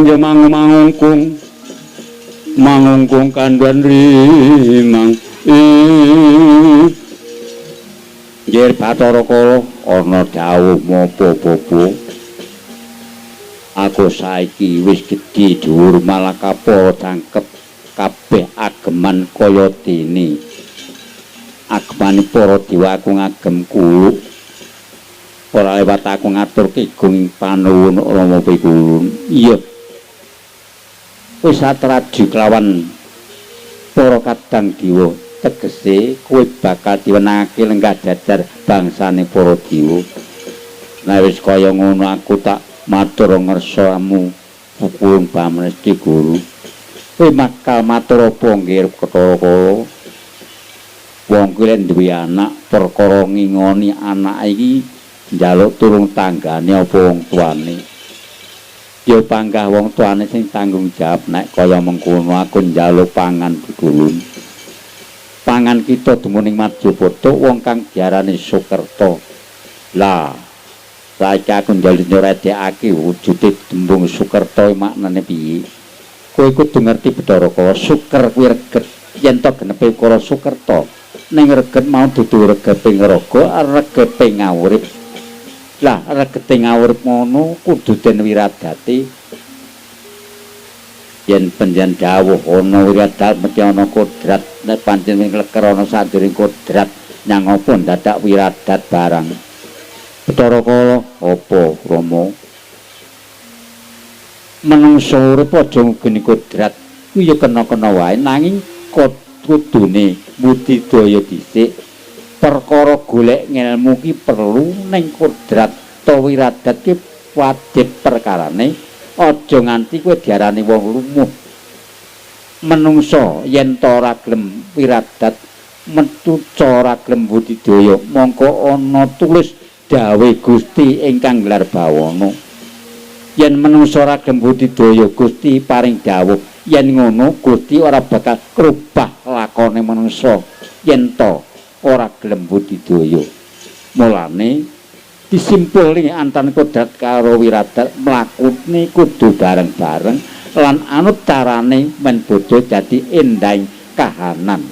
Ning yo mangu-mangungkung. Mangungkung kandhan rimang. Nggih Bathara Kala ana dawuh mapa bapa. Aku saiki wis gedhe dhuwur malah kapara cangkep kabeh ageman kaya dene. Agemane para dewa aku ngagem kuluk. Ora lewat aku ngaturke gung panuwun Rama Pikulun. Iya. Wis atraju kelawan para kadang dewa, tegese kowe bakal diwenangake lenggah jajar bangsane para dewa. Nek wis kaya ngono aku tak matur ngersamu Pukulun pamresti guru. Kowe bakal matur apa nggih Bathara Kala? Wong kuwi lek duwe anak perkara ngingoni anak iki njaluk tulung tanggane apa wong tuane. Ya panggah wong tuane sing tanggung jawab nek kaya mengkono aku njaluk pangan Pikulun. Pangan kita dumunung Madyapada wong kang diarani Sukerta. Lah, saiki aku njaluk nyoredekake wujude tembung Sukerta maknane piye? Kowe kudu ngerti Bathara Kala, suker kuwi reget. Yen to genepe ukara Sukerta, ning reget mau dudu regeping raga, regepe ngawurip. Lah, regete ngawurip ngono kudu den wiradati. Yen panjenengan dawuh ana wiradat mesti ana kodrat, nek pancen ngleker ana sajroning kodrat, nyang apa ndadak wiradat barang. Bathara Kala, apa Rama? Menungsa urip aja ngugeni kodrat, kuwi ya kena-kena wae, nanging kudune budidaya dhisik. Perkara golek ngelmu ki perlu, ning kodrat ta wiradat ki wajib perkarane. Aja nganti kowe diarani wong lumuh. Menungsa yen ta ora gelem wiradat, metu ora gelem budidaya, mongko ana tulis dawuh Gusti ingkang gelar bawana. Yen menungsa ora gelem budidaya, Gusti paring dawuh yen ngono Gusti ora bakal krubah lakone menungsa yen ta ora gelem budidaya. Mulane disimpulne antara kodrat karo wiradat mlakune kudu bareng-bareng lan anut carane men bodho dadi endahing kahanan.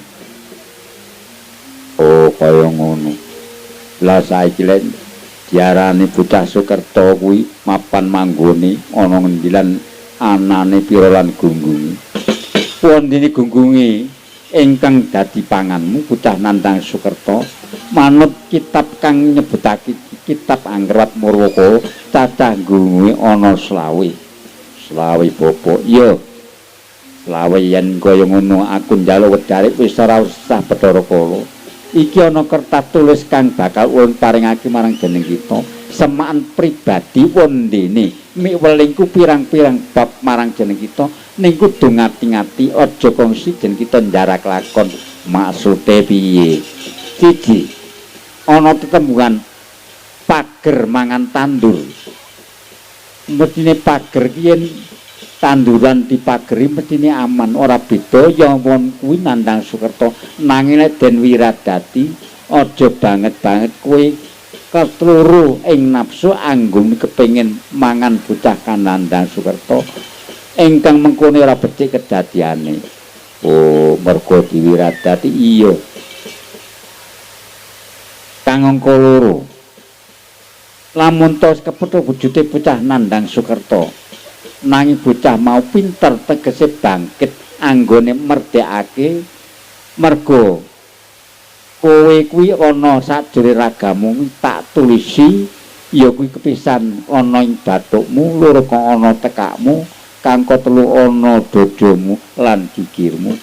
Oh, kaya ngono. Lah saiki lek diarani bocah Sukerta kuwi mapan manggone ana ngendi lan anane pira lan gunggunge? Wondene gunggunge ingkang dadi panganmu bocah nandang Sukerta manut kitab kang nyebutake kitab Anggrewat Murwakala cacah gunggunge ana 25. 25 bapa. Iya. 25 yen kaya ngono aku njaluk wedhare wis ora usah Bathara Kala. Iki ana kertas tulis kang bakal ulun paringake marang jeneng kita. Semaan pribadi wondene miwelingku pirang-pirang bab marang jeneng kita ning kudu ngati-ngati aja kongsi jeneng kita njarak lakon. Maksude piye? Siji, ana tetembungan pager mangan tandur. Mestine pager ki yen tanduran dipageri mestine aman, ora beda ya wong kuwi nandang Sukerta. Nanging nek den wiradati aja banget-banget kowe ketluru ing nafsu anggon kepengin mangan bocah kanandang Sukerta ingkang mengkone ora becik kedadiane. Oh, mergo diwiradati. Iya. Kang angka loro, lamun tos kepethuk wujude bocah nandang Sukerta nanging bocah mau pinter tegese bangkit anggone merdekake mergo kowe kuwi ana sajroning ragamu tak tulisi ya kuwi kepisan ana ing bathukmu, loro kang ana tekakmu, kang telu ana dadamu lan gigirmu.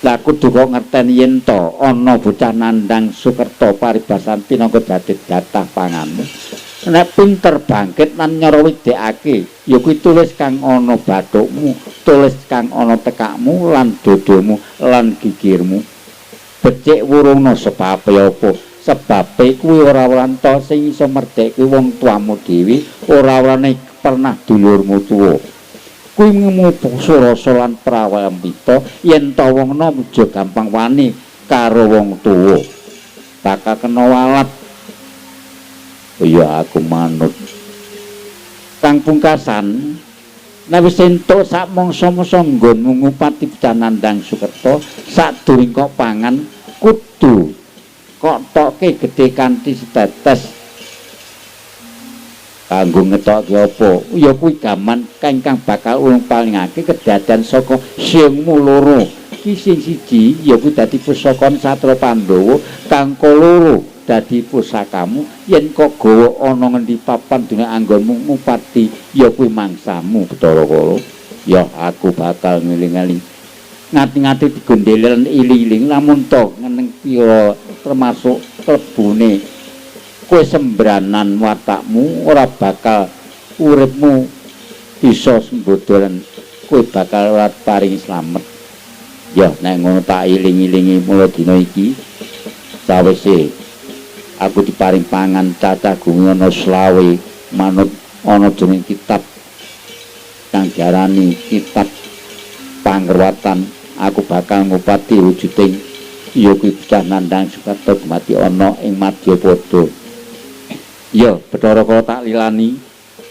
Lah kudu kok ngerteni yen to ana bocah nandang Sukerta paribasan pinangka dadi jatah panganmu. Nek pinter bangkit lan nyara widekake, ya kuwi tulis kang ana bathukmu, tulis kang ana tekakmu lan dadamu lan gigirmu. Becik wurungna sebabe apa? Sebabe kuwi ora wranta sing iso merdhekke wong tuamu dhewe, ora wrane pernah dulurmu tuwa. Kuwi ngemu surasa lan prawambita yen ta wong nom aja gampang wani karo wong tuwa. Bakal kena walat. Ya aku manut. Kang pungkasan Nek wis entuk sak mangsa-mangsa nggonmu ngupati bocah Nandang Sukerta, sadurunge kok pangan kudu kok tokke gedhe kanthi setetes. Kanggo ngetokke apa? Ya kuwi gaman ingkang bakal ulung palingake kedadean saka siungmu loro. Ki sing siji ya kuwi dadi pusakane Satra Pandhawa, kang loro dadi pusakamu. Yen kok gawa ana ngendi papan dunya anggonmu ngupati ya kuwi mangsamu Bathara Kala. Ya aku bakal ngeling-eling ngati-ngati digondheli lan iling-iling lamun to ngeneng pira termasuk klebune kowe sembranan watakmu ora bakal uripmu bisa sembodo lan kowe bakal ora paring slamet. Ya nek ngono tak iling-ilingi mula dina iki sawise aku diparing pangan cacah gumi ana selawe manut ana jroning kitab kang diarani kitab Pangruwatan, aku bakal ngupati wujuding ya kuwi bocah Nandang Sukerta dumadi ana ing Madyapada. Ya Bathara Kala tak lilani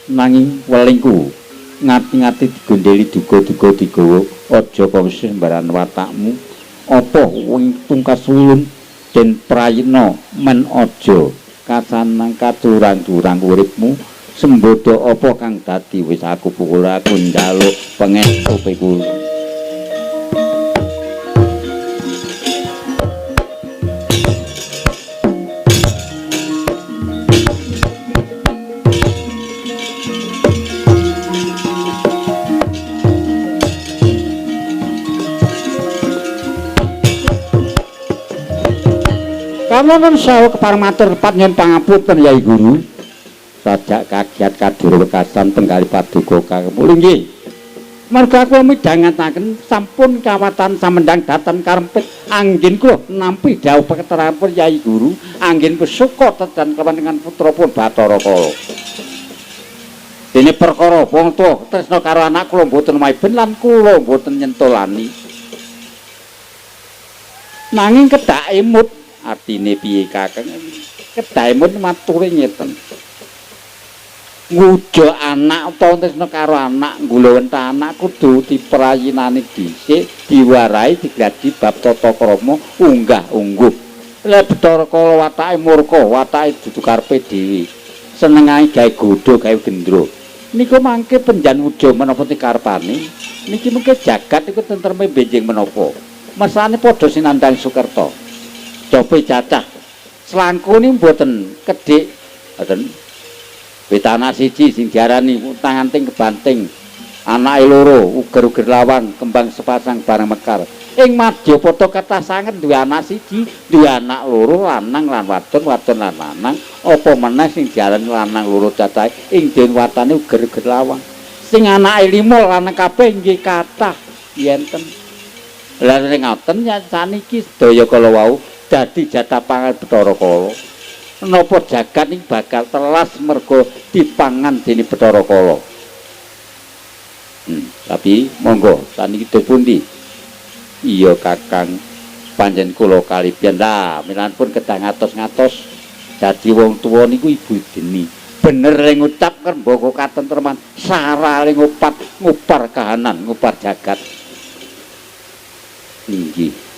nanging welingku ngati-ngati digondheli duga-duga digawa aja kok sembaran watakmu apa wing tungkas wulun den prayitna men aja kasanang kacurang-curang uripmu sembodo apa kang dadi wis aku pukul aku njaluk pangestu pikul. Kamonon sawu kepareng matur tepat nyuwun pangapunten Yai Guru. Sajak kagiat kadura wekasan penggalih paduka kakung nggih. Merga kula midhangetaken sampun kawatan samendang dhateng karempit anggen kula nampi dawuh paketerangan Yai Guru anggen pesuka tedan kewenangan putra pun Bathara Kala. Dene perkara wong tuwa tresna karo anak kula mboten maiben lan kula mboten nyentolani. Nanging kedah emut artine piye Kakang? Kedah emut mature ngeten. Ngujo anak utawa tresna karo anak, nggulawentah anak kudu diprayinani dhisik, diwarahi digladi bab tata krama unggah-ungguh. Lah Bathara Kala watake murka, watake dudu karepe dhewe. Senengane gawe godho, gawe gendro. Niku mangke penjan wujo menapa dikarepane? Niki mengke jagat iku tentreme benjing menapa? Mesane padha sinandang Sukerta. Cope cacah selangkune mboten kedhik ngoten. Wit anak siji sing diarani utang-anting kebanting, anake loro uger-uger lawang kembang sepasang bareng mekar. Ing Madyapada kathah sanget duwe anak siji, duwe anak loro lanang lan wadon, wadon lan lanang. Apa meneh sing diarani lanang loro cacahe ing den watane uger-uger lawang. Sing anake lima lanang kabeh nggih kathah yenten. Lah ning ngoten ya saniki sedaya kala wau dadi jatah pangan Bathara Kala. Napa jagat iki bakal telas merga dipangan dening Bathara Kala. Tapi monggo saniki do pundi? Iya Kakang, pancen kula kalipian. Lah milanipun kedah ngatos-ngatos dadi wong tuwa niku ibu deni. Bener le ngucap ngrembaka katentreman, sarah le ngupat ngupar kahanan, ngupar jagat. Inggih.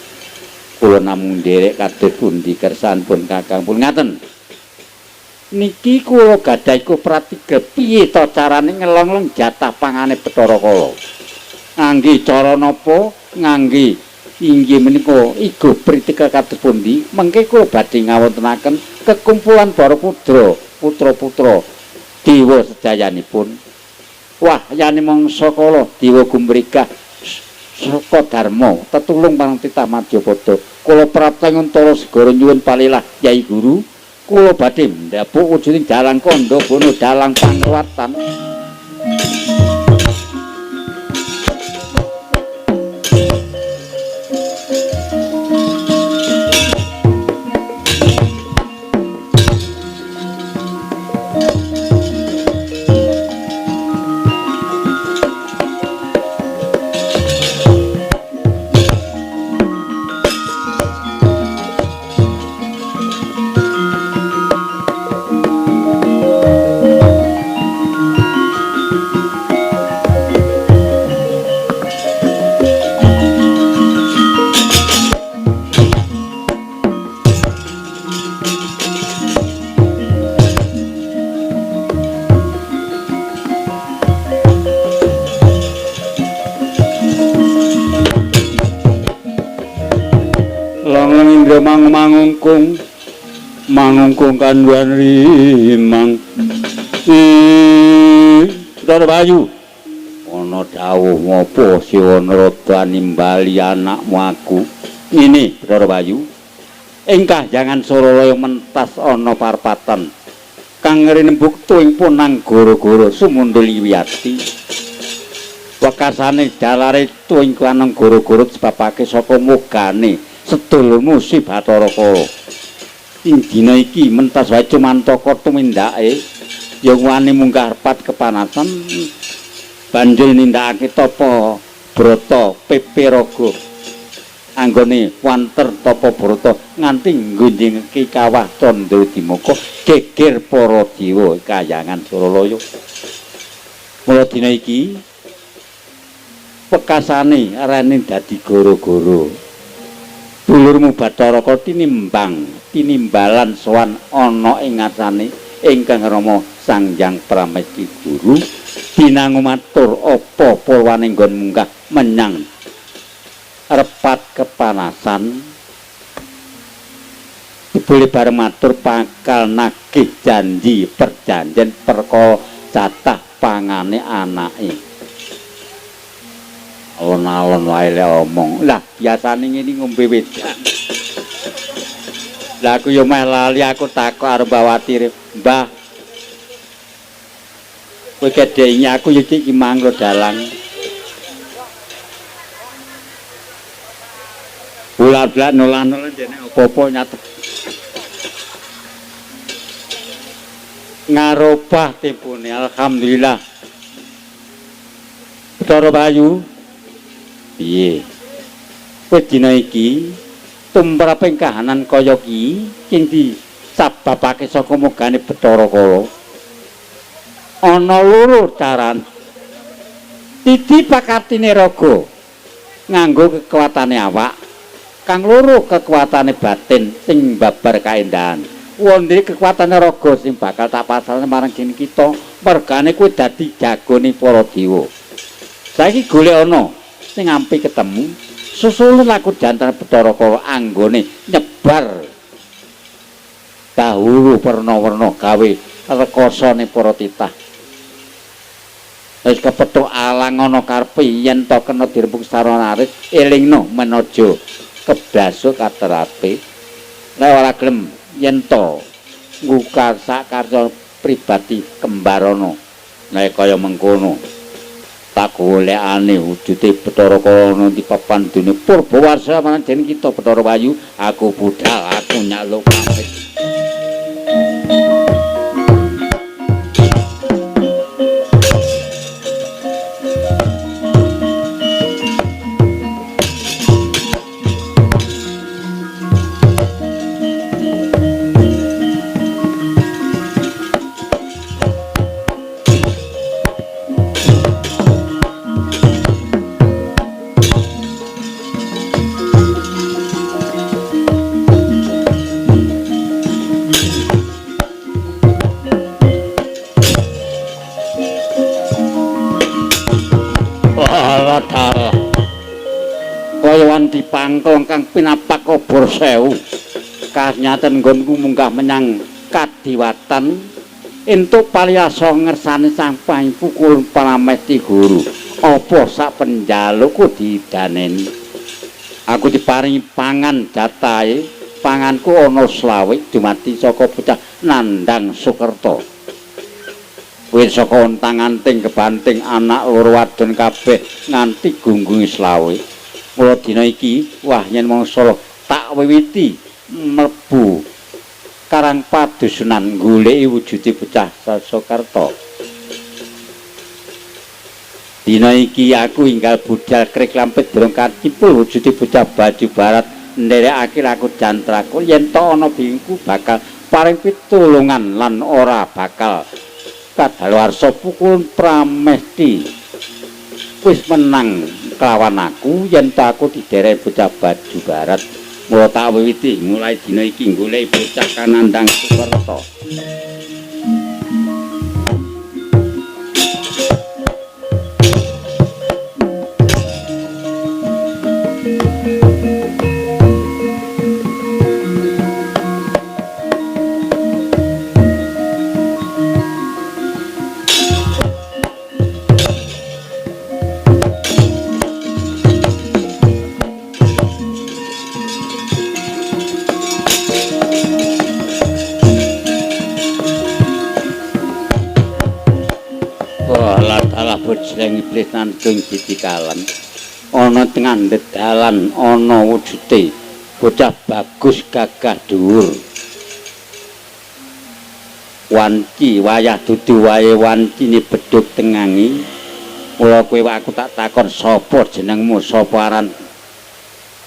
Kula namung nderek kados pundi kersanipun Kakang pun ngaten. Niki kula gadhahi pratiga piye to carane ngelong-elong jatah pangane Bathara Kala. Ngangge cara napa? Ngangge inggih menika igo pritika kados pundi? Mengke kula badhe ngawontenaken kekumpulan para putra, putra-putra dewa sedayanipun. Wah, yane mangsa kala dewa gumregah saka dharma tetulung marang titah Madyapada. Kula prapta nguntara segara nyuwun palilah Yai Guru. Kula badhe ndapuk wujuding dalang kandha bono dalang pangruwatan. Mangungkung mangungkung kanduan rimang. Bathara Bayu, ana dawuh ngopo Siwanarada nimbali anakmu aku? Ngene Bathara Bayu, ing kahyangan Suralaya mentas ana parpatan kang rinembuk tuwing punang goro-goro sumundul wiyati. Wekasane jalare tuwing kanang goro-goro disebabake saka mogane sedulurmu si Bathara Kala. Ing dina iki mentas wae cumantaka tumindake ya wani munggah repat kepanasan banjur nindakake tapa brata pepe raga anggone wanter tapa brata nganti nggunjingake kawah Candra Dimaka geger para dewa kayangan Suralaya. Mula dina iki pekasane rene dadi goro-goro. Dulurmu Bathara Kala tinimbang tinimbalan sowan ana ing ngarsane ingkang Rama Sang Hyang Pramesti Guru dinangu matur apa purwane nggon munggah menyang repat kepanasan. Dibule bareng matur bakal nagih janji perjanjian perkara jatah pangane anake. Alon-alon wae le omong. Lah biasane ngene ngombe wedang. Lah aku yo meh lali aku takok arep Mbawatire, Mbah. Kowe kedhengi aku yo iki mang lho dalang. Bulat-bulat nolah-nolah jene apa-apa nyatet. Ngarobah tempone alhamdulillah. Bathara Bayu, piye? Kowe dina iki tumraping kahanan kaya iki sing disababake saka mogane Bathara Kala. Ana loro carane. Siji pakartine raga nganggo kekuatane awak, kang loro kekuatane batin sing babar kaendahan. Wondene kekuatane raga sing bakal tak pasrahne marang jene kita, mergane kuwi dadi jagone para dewa. Saiki golek ana sing ampi ketemu, susulen laku jantan Bathara Kala anggone nyebar dahulu werna-werna gawe rekasane para titah. Wis kepethuk alang ana karepe yen to kena dirembug sarana aris, elingno menaja keblasuk katerape. Nek ora gelem yen to ngukar sak karya pribadi kembarana. Nek kaya mengkono tak golekane wujude Bathara Kala ana di papan dunya purba warsa marang jene kita Bathara Bayu, aku budal, aku nyaluk pamit. Dipangkong kang pinapak obor sewu kasnyaten nggonku munggah menyang kadiwatan entuk paliyasa ngersane sang pangpukul Pramesti Guru. Apa sak penjalukku didaneni? Aku diparingi pangan jatahe, panganku ana selawe dumadi saka bocah Nandang Sukerta. Wis saka ontang-anting kebanting anak loro wadon kabeh nganti gunggunge selawe. Mula dina iki wah yen wong Solo tak wiwiti mlebu karang padusunan goleki wujude bocah Sukerta. Dina iki aku inggal budal krik lampit durung kacipul wujude bocah baju barat nderekake laku jantraku yen to ana bingku bakal paring pitulungan lan ora bakal kadaluwarsa pukul Pramesti. Wis menang kelawan aku yen ta aku diderek bocah baju barat. Mula tak wiwiti mulai dina iki golek bocah Kanandang Sukerta. bojleng iblis nandung didikalan ana tengah dalan ana wujude bocah bagus gagah dhuwur wanci wayah dudu wae wancine bedhug tengangi mula kowe aku tak takon sapa jenengmu sapa aran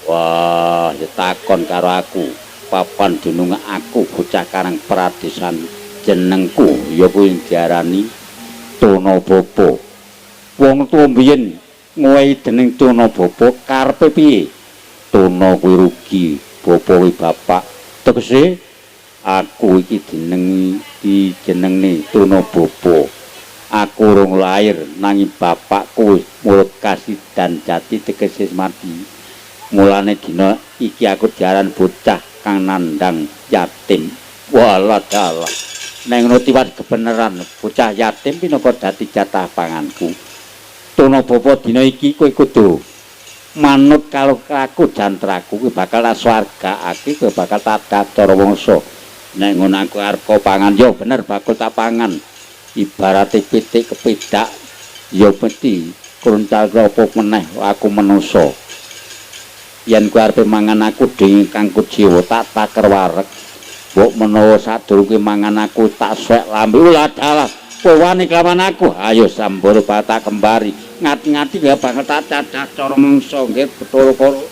wah ya takon karo aku papan dunung aku bocah karang pradesan jenengku ya kuwi diarani Tono Bopo. Wong tuwa mbiyen ngowehi jeneng Tono Bopo karepe piye? Tono kuwi rugi, Bopo kuwi bapak. Tegese aku iki jenengi dijenengne Tono Bopo. Aku urung lair nanging bapakku mulut kasidan jati tegese mati. Mulane dina iki aku diaran bocah kang nandang yatim. Walah dalah. Neng ngono tiwas kebeneran bocah yatim pinaka dadi jatah panganku. Tono Bopo dina iki kowe kudu manut karo aku jantraku kowe bakal tak swargaake kowe bakal tak cara wangsa. Nek ngono aku arep pangan yo bener bakal tak pangan. Ibarate pitik kepedak yo mesti kruncal apa meneh aku manusa. Yen kowe arep mangan aku dhewe kang kujiwa tak taker wareg. Mbok menawa sadurunge mangan aku tak suwek lambe ulah dalah kowe wani kelawan aku ayo sambur batak kembari ngati-ngati ya banget tak cadah cara mangsa nggih Bathara Kala.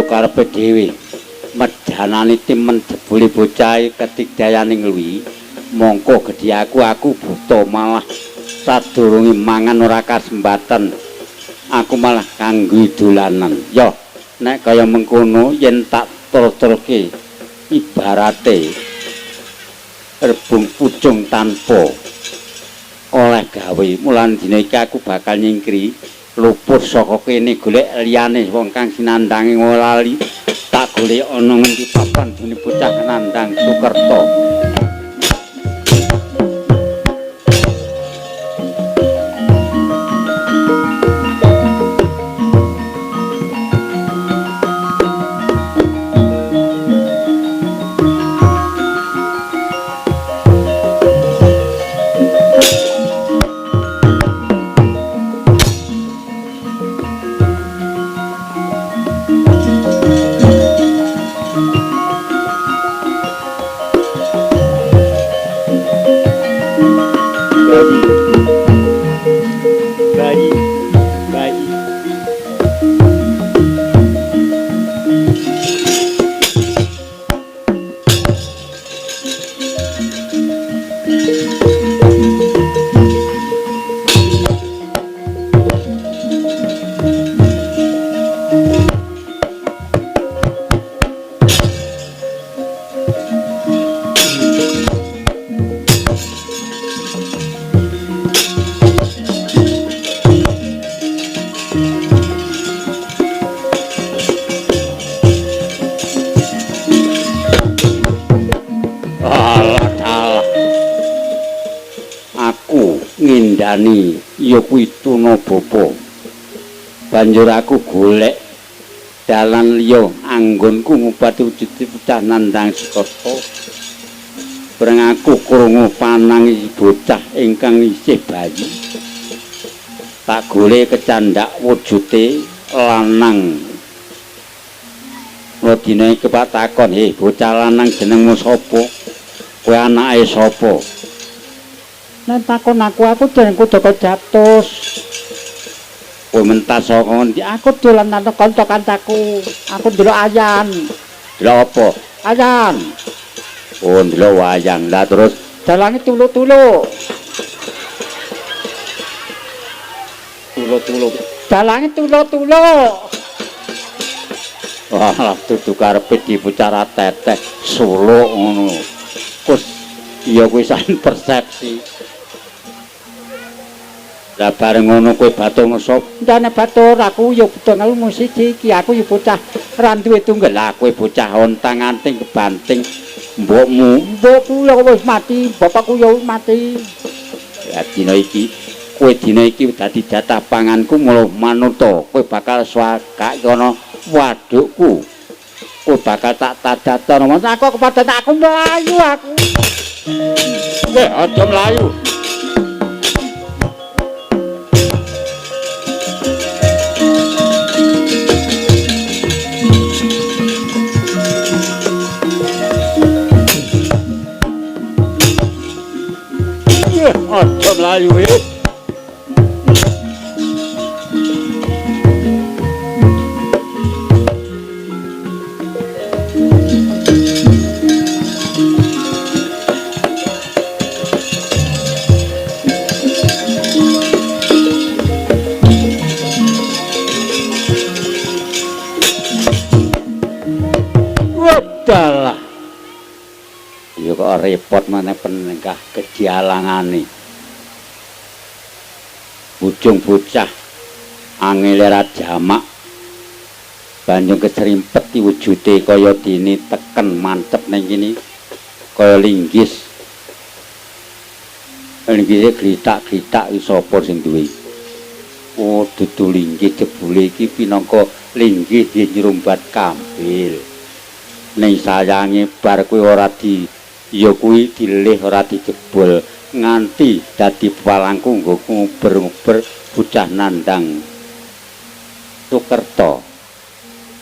Karepe dhewe mejanane timen jebule bocahe ketigdayane ngluwi mongko gedhi aku buta malah sadurunge mangan ora kasembatan aku malah kanggo dolanan yo nek kaya mengkono yen tak terus-teruske ibarate rebung pucung tanpa oleh gawe mulane dina iki aku bakal nyingkri luput saka kene golek liyane wong kang sinandange lali tak golek ana ngendi papan dene bocah nandang Sukerta. Aku ngindani ya kuwi Tuna Bapa. Banjur aku golek dalan liya anggonku ngupati wujud bocah Nandang Sukerta. Bareng aku krungu panang bocah ingkang isih bayi. Tak golek kecandak wujude lanang. Dina iki Pak takon, "Heh, bocah lanang jenengmu sapa? Kowe anake sapa?" Nek takon aku jenengku Joko Jatus. Kowe mentas saka ngendi? Aku dolan nang kanca-kancaku. Aku ndelok ayan. Ndelok apa? Ayan. Oh, ndelok wayang. Lah terus dalange tuluk-tuluk. Tuluk-tuluk. Dalange tuluk-tuluk. Wah, dudu karepe dibocah ra teteh suluk ngono. Kus ya kuwi san persepsi. Lah bareng ngono kowe batur sapa? Ndane batur aku ya buta ngelmu siji iki, aku ya bocah ra duwe tunggal. Lah kowe bocah ontang-anting kebanting mbokmu. Mbokku ya wis mati, bapakku ya wis mati. Lah dina iki kowe dina iki dadi jatah panganku mula manuta. Kowe bakal swakak ana wadukku. Kowe bakal tak tadatono. Aku kepadatan aku mlayu aku. Kowe aja mlayu. Aja mlayu eh. Wadalah. Ya kok repot maneh penengah kejalangane. Bujung bocah angele ra jamak. Banjur keserimpet wujude kaya dene teken mantep ning kene kaya linggis. Linggise glithak-glithak iki sapa sing duwe? Oh, dudu linggis jebule iki pinangka linggis nyrumbat kambil. Ning sayange bar kuwi ora di ya kuwi dilih ora dijebol nganti dadi palangku nggo nguber-nguber bocah Nandang Sukerta.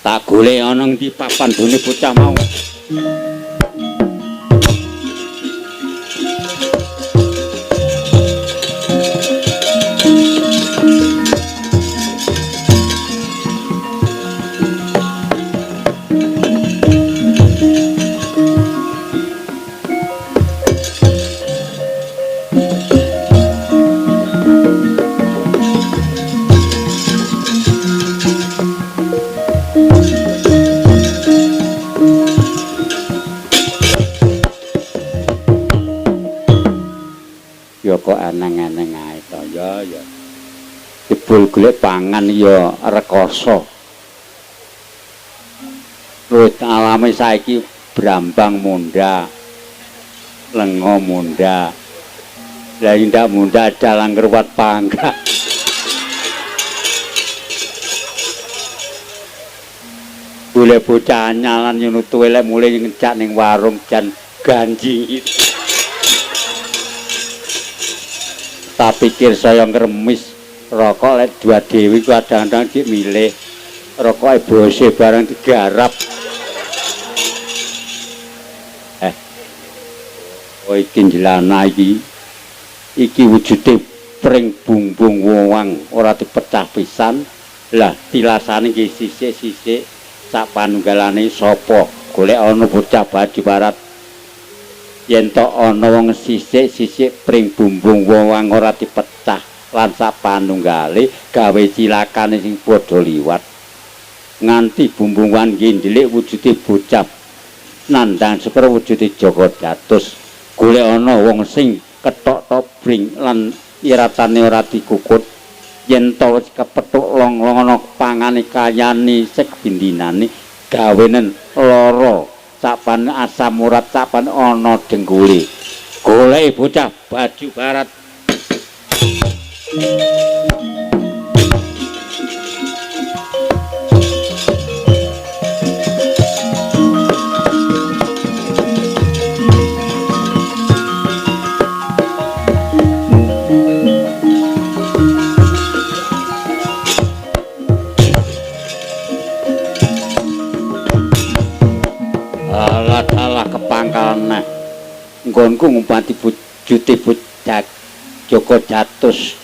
Tak golek ana ngendi papan done bocah mau. Ya kok eneng-eneng ae to ya ya. Jebul golek pangan ya rekoso. Luwih alame saiki brambang munda. Lenga munda. Lah indak munda dalang ngruwat pangkat. Boleh bocah nyalan ngono tuwe lek mulih ngejak ning warung jan ganji. Tak pikir saya ngremis rokok lek dua dewi ku kadang-kadang dik milih rokoke bose barang digarap. Oh iki njlana iki. Iki wujude pring bumbung wowang ora dipecah pisan. Lah tilasane nggih sisik-sisik sak panunggalane sapa? Golek ana bocah baju barat. Yen tok ana wong sisik-sisik pring bumbung wowang ora dipecah lan sak panunggale gawe cilakane sing padha liwat. Nganti bumbung wan nggih wujude bocah Nandang Sukra wujude Joko Datus. Golek ana wong sing kethok tobring lan iratane ora dikukut. Yen to wis kepethuk long-long ana pangane kayane sek bindinane gawenen lara. Sapan asam urat sapan ana dengkule. Golek bocah baju barat. nggonku ngumpati wujute bocah Joko Jatus.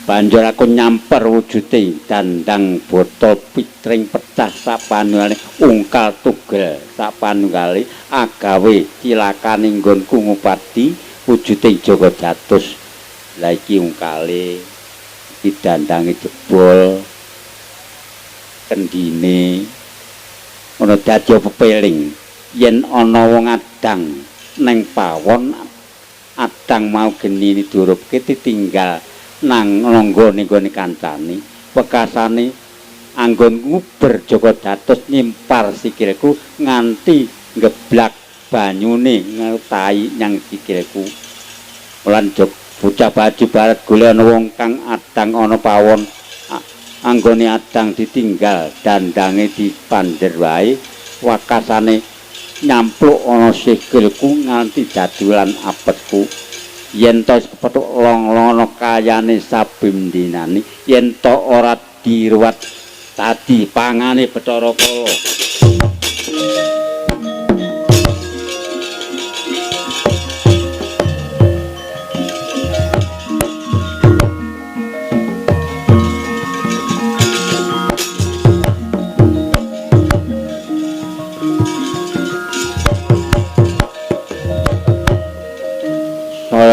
Banjur aku nyamper wujute dandang botol pitring pecah sapanunggale ungkal tugel sapanunggale agawe cilakane nggonku ngupati wujute Joko Jatus. Lah iki ungkale iki dandange jebol kendine ana dadi pepeling yen ana wong adang neng pawon adang mau genine durupke ditinggal nang nggone-nggone kancane wekasane anggon nguber Joko Jatus nyimpar sikilku nganti ngeblak banyune ngetai nyang sikilku. Lan bocah baju barat golek ana wong kang adang ana pawon anggone adang ditinggal dandange dipander wae wakasane nyampluk ana sikilku nganti dadulan apetku. Yen to kepethuk long-longono kayane saben dinane yen to ora diruwat dadi pangane Bathara Kala.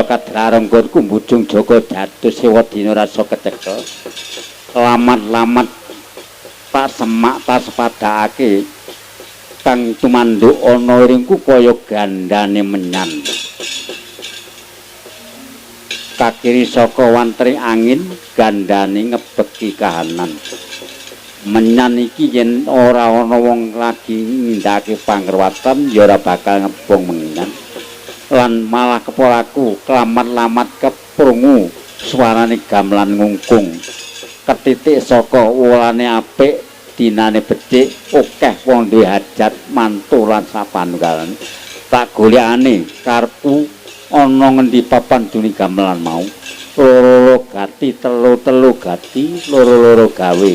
Kadrarenggonku mbujung Joko Jatus sewa dina rasa kecekel. Lamat-lamat tak semak tak sepadakake kang tumanduk ana iringku kaya gandane menyan. Kakiri saka wantri angin gandane ngebeki kahanan. Menyan iki yen ora ana wong lagi nindakake pangruwatan ya ora bakal ngebong menyan. Lan malah kepolaku kelamat-lamat keprungu suarane gamelan ngungkung ketitik saka wulane apik dinane becik akeh wong duwe hajat mantu lan sapanunggalane tak golekane karepku ana ngendi papan duni gamelan mau loro-loro gati telu-telu gati loro-loro gawe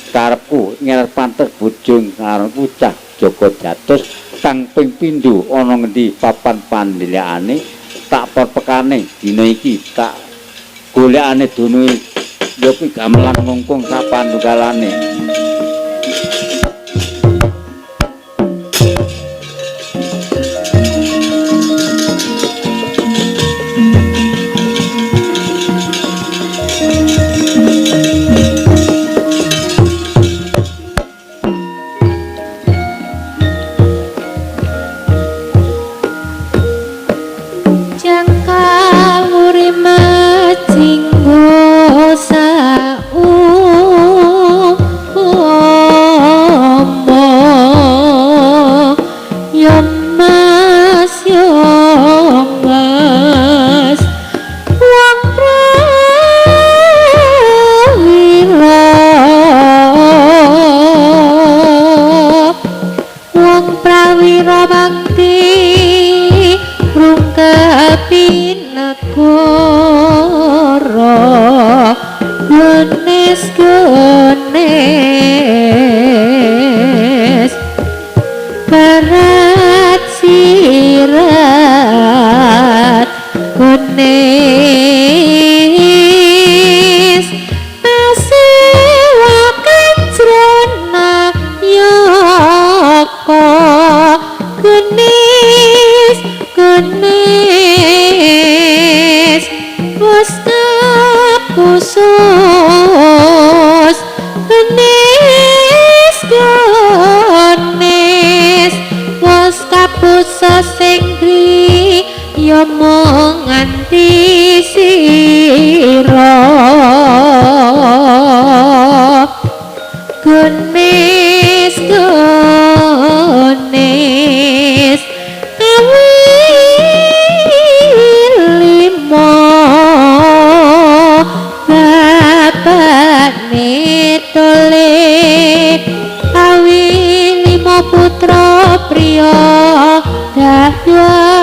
karepku ngerep pantes bujung karo bocah Joko Jatus kang ping pindho ana ngendi papan pandhelekane tak perpekane dina iki tak golekane dono ya kuwi gamelan ngungkung sapanunggalane. Putra priya dahya.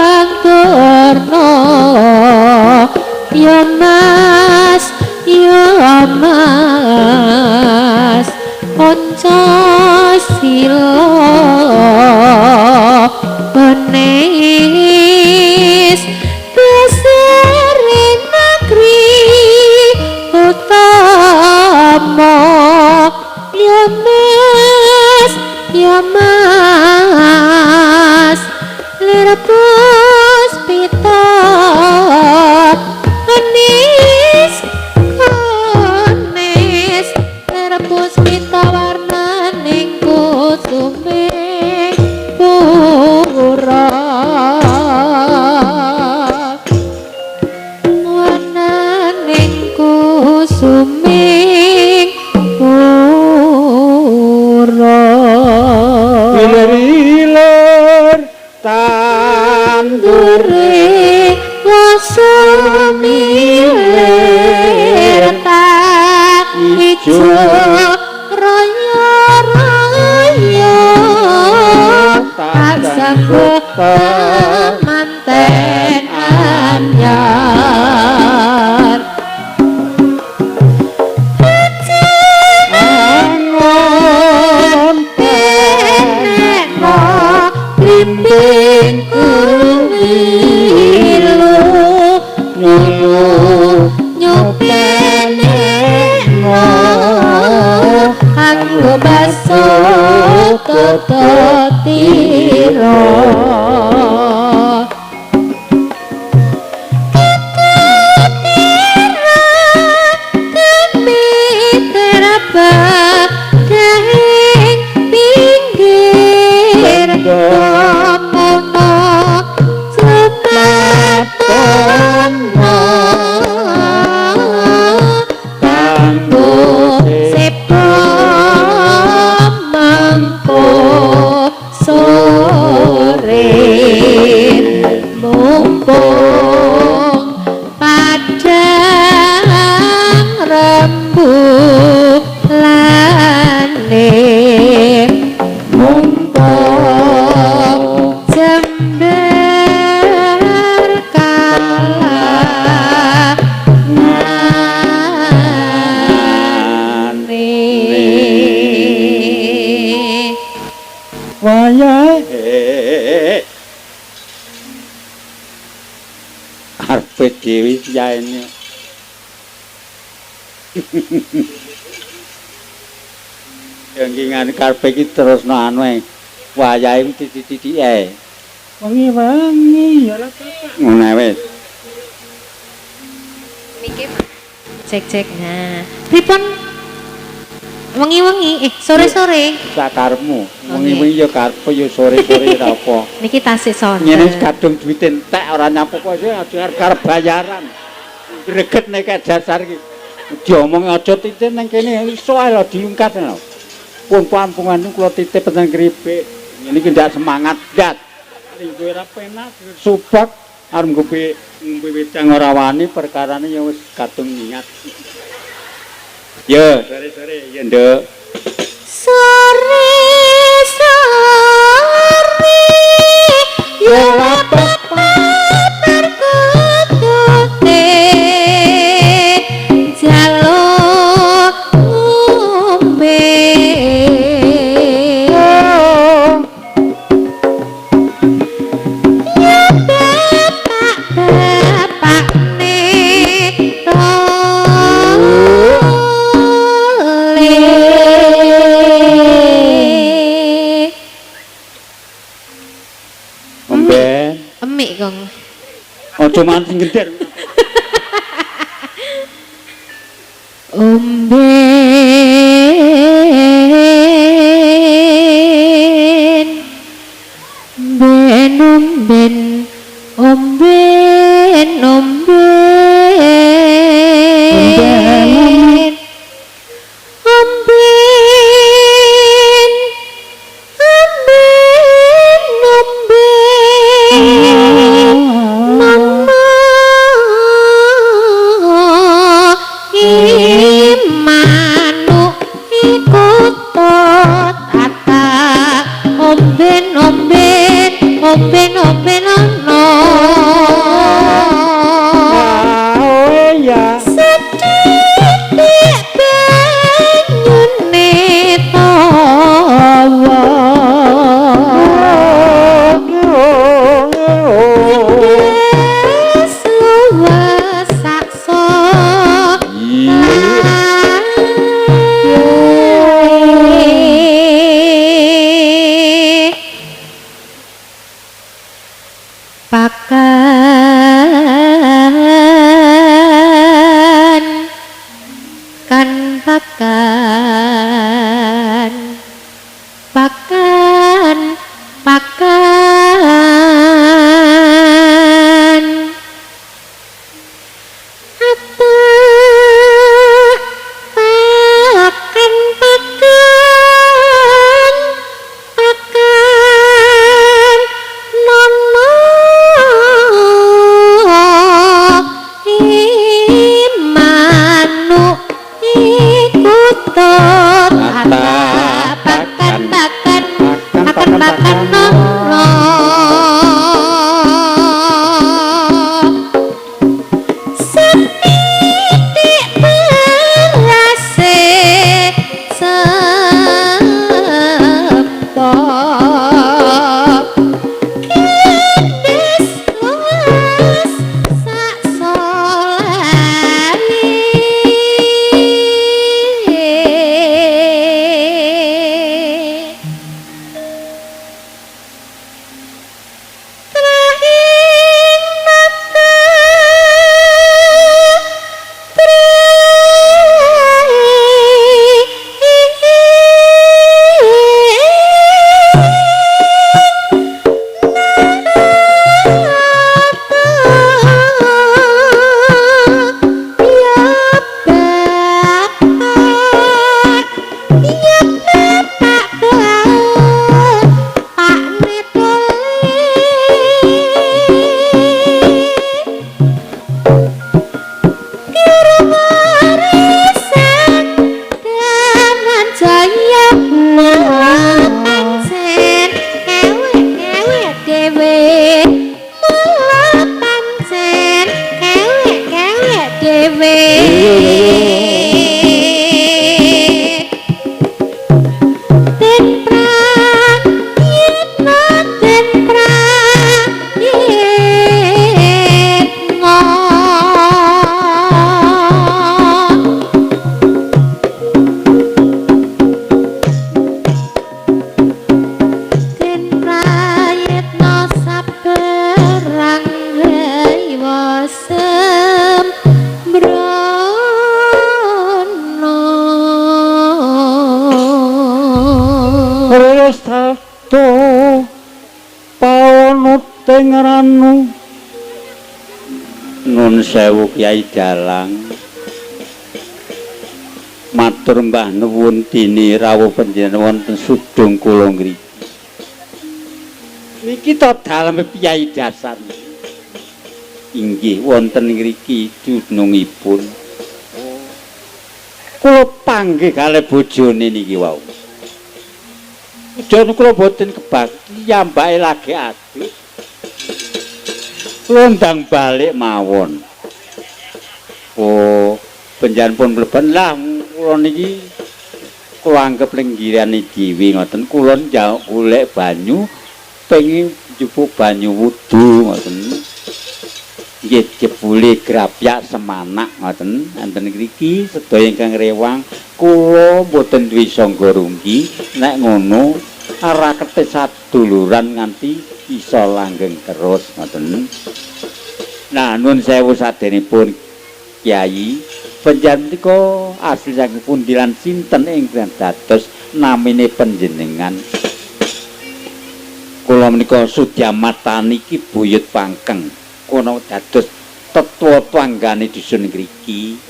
Kunis besere negeri utama ya mas, ya mas, lir puspita manis kunis, lir puspita warnaning kusume pura, warnaning kusuming pura. Ilir-ilir tandure Tandure wasumilir tak ijo raya raya tak sanggup manten anyar. Angon Penekno blimbing kuwilu nyulu nyupenekno kanggo baso tata tira. Pinggir komono jumatono kanggo sepo mangko sore, mumpung padang rembulane, mumpung jember kalane. Wayahe karepe dhewe yaene. Yang karepe iki terusno anu ae. Wayahe titik-titik ae. Wengi-wengi ya ora apa-apa. Ngono ae wis. Mike cek cek. Nah, pripun wengi-wengi sore-sore Sakarepmu. Wengi-wengi ya karepe ya sore-sore ora apa. Niki tasik sonten. Ngene kadung duwite entek ora nyapu kok ya aja arep bayaran. Greget nek dasar iki. Diomong aja titip nang kene iso ae lho dilungkas lho. Pun pampungan kula titip pesen keripik. Ngene iki ndak semangat ndak. Ringgo ora penak subak arep ngombe ngombe wedang ora wani perkarane ya wis kadung niat. Ya, sore-sore ya, Nduk. Sore sore ya perkutute jaluk ngombe ya bapak bapakne tole. Omben. Emik kong. Aja mangan sing gender. Omben ben omben omben omben omben omben omben mama imanu iku tata omben omben omben omben ono. Pakan kan pakan pakan pakan ata pakan pakan pakan nono imanu ikutut ata pakan pakan pakan pakan nono setitik berase sempok Kendes luas sak solane. Trahing nata Den prayitna den prayitna. Den prayitna saperang hewa sembrono. Restato paonuting ranu. Nun sewu Kyai Dalang. Matur mbah nuwun dene rawuh panjenengan wonten sudung kula ngriki. Niki to daleme Kyai Dasan. Inggih wonten ngriki dunungipun. Kula panggih kalih bojone niki wau. Jan kula boten kebagi yambake lagi adus. Kula ndang balik mawon. Oh, panjenengan pun mlebet lah kula niki kula anggep lenggirane dhewe ngoten. Kula njaluk golek banyu pengin njupuk banyu wudu ngoten. Nggih jebule grapyak semanak ngoten. Enten ngriki sedaya ingkang rewang kula mboten duwe sangga runggi nek ngono rakete saduluran nganti iso langgeng terus ngoten. Nah, nuwun sewu sadenipun Kyai, panjenengan menika asli saking pundi lan sinten ingkang dados namine panjenengan? Kula menika Sudyamartani Ki Buyut Pangkeng. Kono dados tetua tanggane dusun ngriki.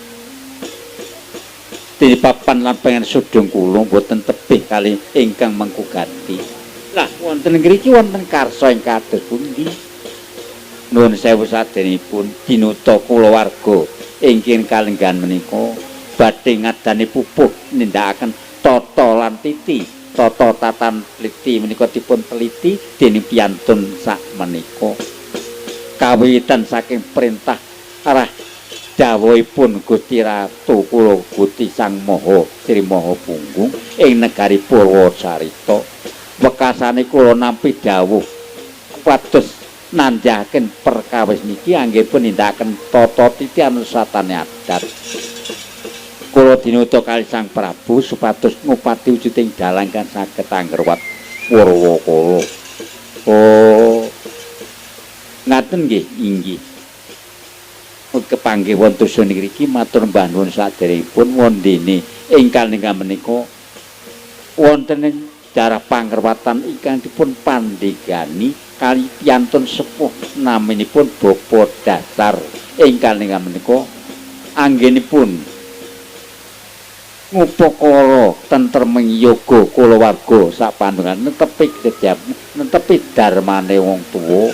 Dene papan lan pengen sudung kula mboten tebih kali ingkang mengku gati. Lah wonten ngriki wonten karsa ing kados pundi? Nuwun sewu sadenipun dinuta kulawarga ingkang kalenggahan menika badhe ngadani pupuh nindakaken tata lan titi. Tata tatan teliti menika dipun teliti dening piyantun sak menika. Kawitan saking perintah arah dawuhipun Gusti Ratu kula Gusti Sang Maha Sri Maha Punggung ing negari Purwacarita. Wekasane kula nampi dawuh kupados nandhaken perkawis niki anggepun nindakaken tata titi anusatane adat. Kula dinuta kali Sang Prabu supados ngupati wujuding dalang kang saged anggerwat Purwakala. Oh, Ngaten nggih, inggih. Kepanggih wonten dusun ngriki matur mbah nuwun saderengipun wondene ingkang menika wonten ing cara pangrawatan ingkang dipun pandegani kali piyantun sepuh naminipun Bapak Dasar ingkang menika anggenipun ngupakara tentreming yoga kulawarga sapandungan netepi kejap netepi darmane wong tuwa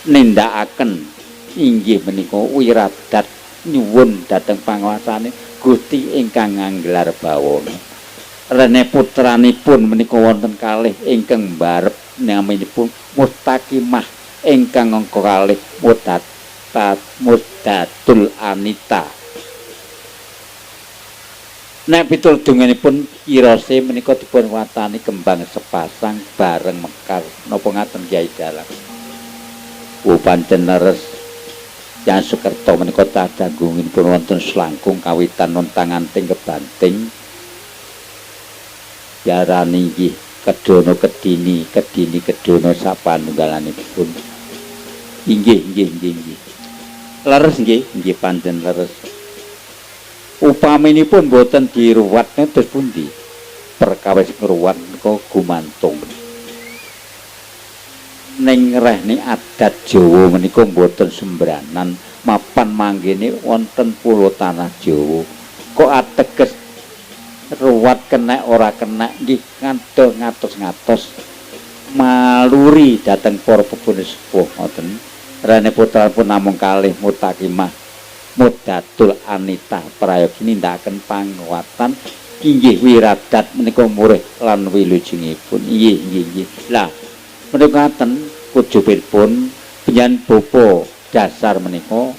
nindakaken inggih menika wiradat nyuwun dhateng panguwasane Gusti ingkang nganggelar bawana. Rene putranipun menika wonten kalih ingkang mbarep naminipun Mustaqimah ingkang angka kalih Mudatul Anita. Nek pitulunganipun irose menika dipun watani kembang sepasang bareng mekar. Napa ngaten Kyai Dalang? Oh pancen leres. Yang Sukerto menika tadanggungipun wonten selangkung kawitan ontang-anting kebanting. Yarani inggih kedono kedini, kedini kedono sapanunggalanipun. Inggih, inggih, inggih, inggih. Leres nggih, nggih pancen leres. Upaminipun boten diruwat terus pundi? Perkawis ngruwat menika gumantung. Ning rehne adat Jawa menika boten sembranan mapan manggene wonten pulo tanah Jawa. Kok ateges ruwat kenek ora kenek nggih ngantos ngatos-ngatos maluri dhateng para pepundhen sepuh ngoten. Rene putranipun namung kalih Mutakimah Mudatul Anita prayogi nindakaken panguwatan inggih wiradat menika murih lan wilujengipun. Inggih, inggih, inggih. Lah menika ngaten kujupipun panjenengan bapa dasar menika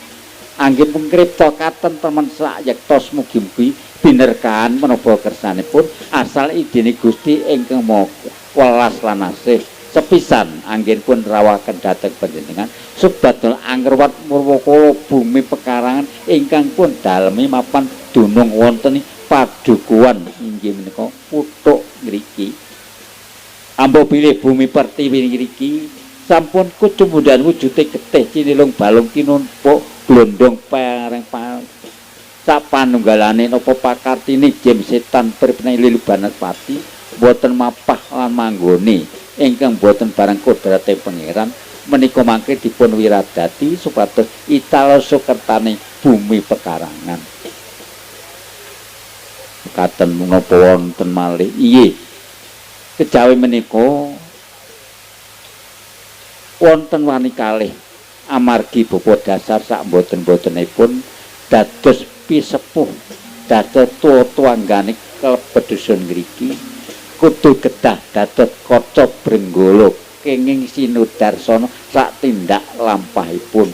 anggenipun ngripta katentreman sayektos mugi-mugi binerkahan menapa kersanipun asal idene Gusti ingkang Maha Welas lan Asih. Sepisan anggenipun rawaken dhateng panjenengan subados angruwat murwakala bumi pekarangan ingkang pun dalemi mapan dunung wonten padukuhan inggih menika puthuk ngriki. Ambo bilih bumi pertiwi ngriki sampun kucumundhan wujude getih cinilung balung tinumpuk glondong pareng sapanunggalane napa pakartine jem setan pripne lilu banaspati boten mapah lan manggone ingkang boten barang kodrate pangeran menika mangke dipun wiradati supados itala sukertane bumi pekarangan. Katen menapa wonten malih? Inggih. Kejawi menika wonten wani kalih amargi bapa dasar sak mboten-mbotenipun dados pisepuh dados tuwa-tuwanggane klebet dusun ngriki kudu kedah dados kaca brenggala kenging sinudarsana sak tindak lampahipun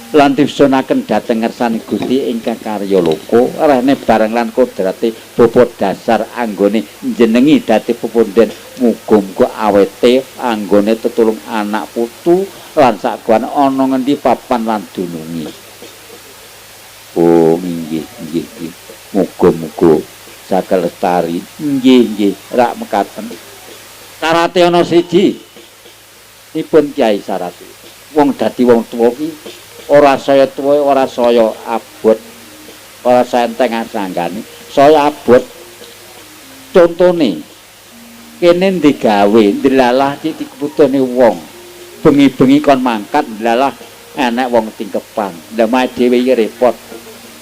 lan disunaken dhateng ngersane Gusti ingkang karya loka rene bareng lan kodrate bapa dasar anggone njenengi dadi pepundhen muga-muga awete anggone tetulung anak putu lan saguan ana ngendi papan lan dunungi. Oh inggih, inggih, inggih. Muga-muga saged lestari. Nggih, nggih, rak mekaten. Syarate ana siji. Dipun Kyai syarate. Wong dadi wong tuwa ki ora saya tuwa, ora saya abot, ora saya enteng asanggane, saya abot. Contone kene digawe ndelalah cik dikebutune wong. Bengi-bengi kon mangkat ndelalah enek wong tingkepan. Lah mae dhewe iki repot.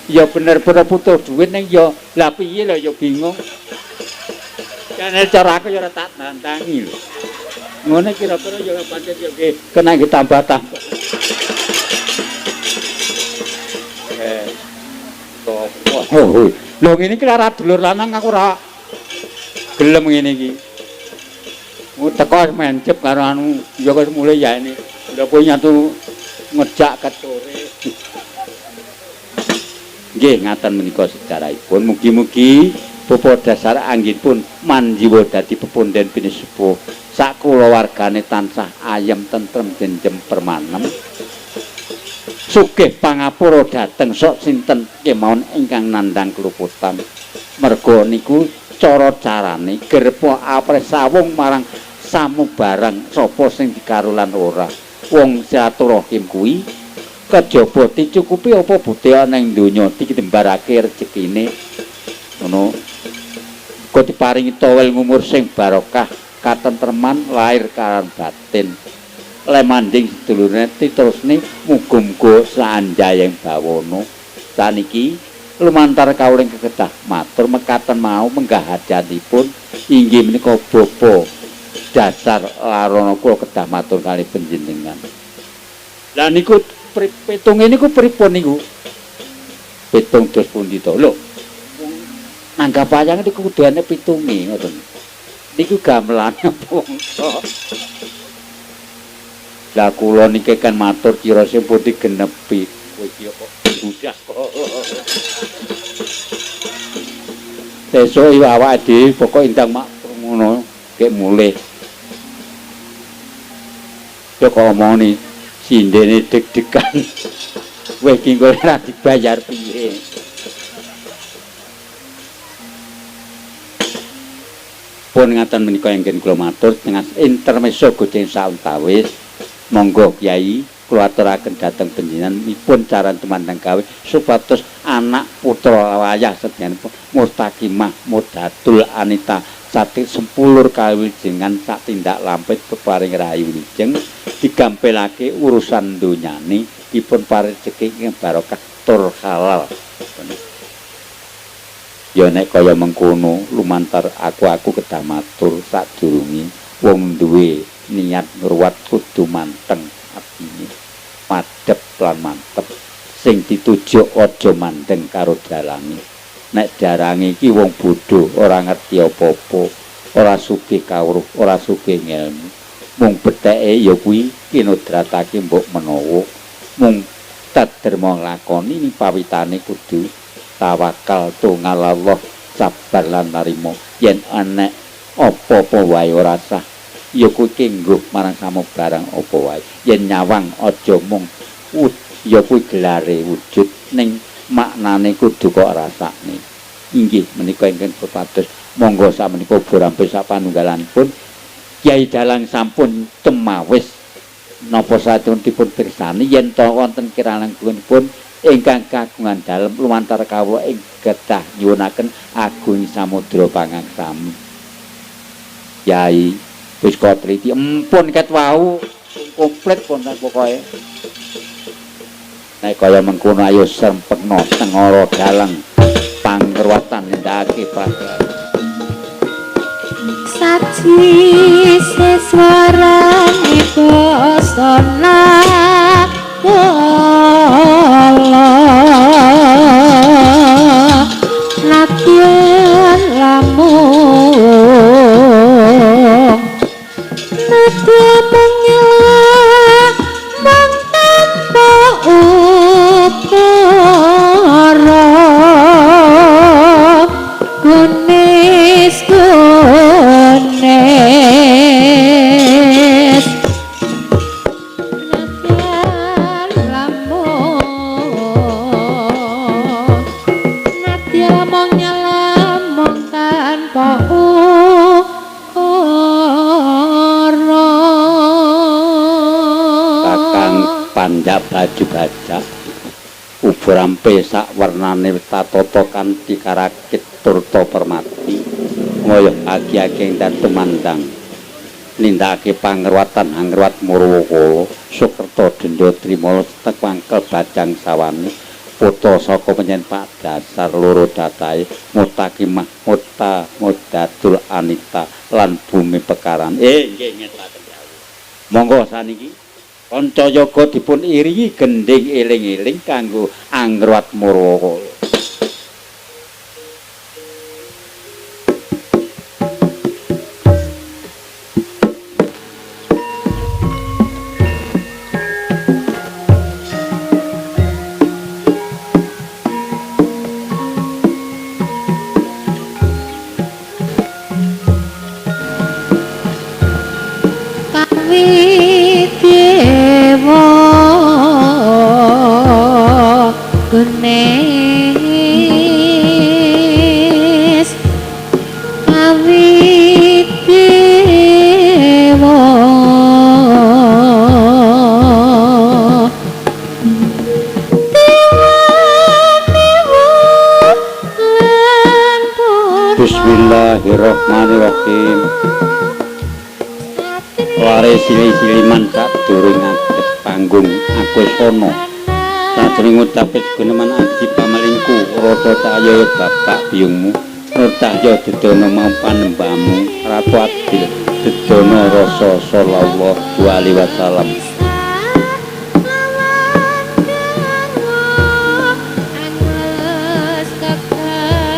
Ya bener-bener butuh duit ning ya lah piye lho ya bingung. Jane cara aku ya ora tak tantangi lho. Ngono kira-kira ya pancen ya nggih kena nggih tambah-tambah. Oh, lho ngene iki ora dulur lanang aku ora gelem ngene iki. Teko mencep karo anu ya wis mulai ya ini. Lha kowe nyatu ngejak ketore. Nggih ngaten menika sejarahipun. Mugi-mugi bapa dasar anggenipun manjiwa dadi pepundhen pinisepuh sak kulawargane tansah ayem tentrem jenjem permanem. Sugih pangapura dhateng sok sinten kemawon ingkang nandhang keluputan. Merga niku cara carane gerpa apres sawung marang Samubarang sapa sing dikaro lan ora. Wong silaturahim kuwi kejaba dicukupi apa budaya ning donya ditembarake rejekine. Ngono. Kok diparingi towel ngumur sing barokah, katentreman lahir karan batin. Le manding sedulurne diterusne muga-muga sanjayeng bawana. Saniki lumantar kawula ingkang kedah matur mekaten mau menggah hajatipun inggih menika bapa dasar larana kula kedah matur kali panjenengan. Lah niku pitunge niku pripun niku? Pitung dos pundi to? Lho, nanggap wayang niku kudune pitunge ngoten. Niku gamelane bangsa. Lah kula niki kan matur cirose pun digenepi. Kowe iki kok budak kok. Sesuk awake dhewe pokoke ndang mak ngono, gek mulih. Yo kok omongni sindene deg-degan. Kowe iki engko ora dibayar piye? Pun ngaten menika ingkang kula matur tengah intermezzo gojeng sauntawis. Monggo Kyai kula aturaken dhateng panjenenganipun caran tumandang gawe supados anak putra wayah sedyanipun mustaqimah mudatul anita sati sempulur kawijengan sak tindak lampit peparing rahayu wilujeng digampilake urusan donyane dipun paring rejeki ing barokah tur halal. Ya nek kaya mengkono lumantar aku kedah matur sadurunge wong duwe niat ngruwat kudu manteng atine, madhep lan mantep. Sing ditujuk aja mandeng karo dalange. Nek darange iki wong bodho, ora ngerti apa-apa, ora sugih kawruh, ora sugih ngelmu. Mung betheke ya kuwi kinodratake mbok menawa. Mung taderma nglakoni ning pawitane kudu tawakal tungal Allah, sabar lan narima. Yen enek apa-apa wae ora sah ya kuwi kengguh marang samubarang apa wae. Yen nyawang aja mung ya kuwi gelare wujud ning maknane kudu kok rasakne. Inggih menika ingkang pepados. Monggo sakmenika borampe sapanunggalanipun Kyai Dalang sampun temawis napa sampun dipun pirsani yen to wonten kirangipun ingkang kagungan dalem lumantar kawula ing kedah nyuwunaken agung samudra pangaksami. Kyai wis kok teliti empun ket wau komplit pun pokoke. Nek kaya mengkono ayo sempegno tengara dalang pangruwatan nindakake praja. Saji seswarane basana kala nadyan lamun nadya mung mung tanpa ukara gunis gunis nadya lamun nadya mung nyelamung tanpa ukara. Kakang panjak baju bajak uburampe sak wernane tatata kanthi karakit turta permati ngoyo agi-agi dan tumandang nindakake pangruwatan angruwat Murwakala Sukerta Denda Trimala tekwangkel bajang sawane putra saka panjen Pak Dasar loro datahe Mutakimah Muta Mudatul Anita lan bumi pekaran. Nggih ngetaken dawuh. Monggo saniki kanca yoga dipun iringi gendhing eling-eling kanggo angruwat Murwakala. Dewa gunes Bismillahirrahmanirrahim. Lare sili-siliman sadurunge ngadeg panggung aku wis ana. Sadurunge ngucapi guneman aji pamelingku rasa cahya bapak biyungmu, nur cahya dudono mau panembamu Ratu Adil dudono rasa sallallahu alaihi wasallam.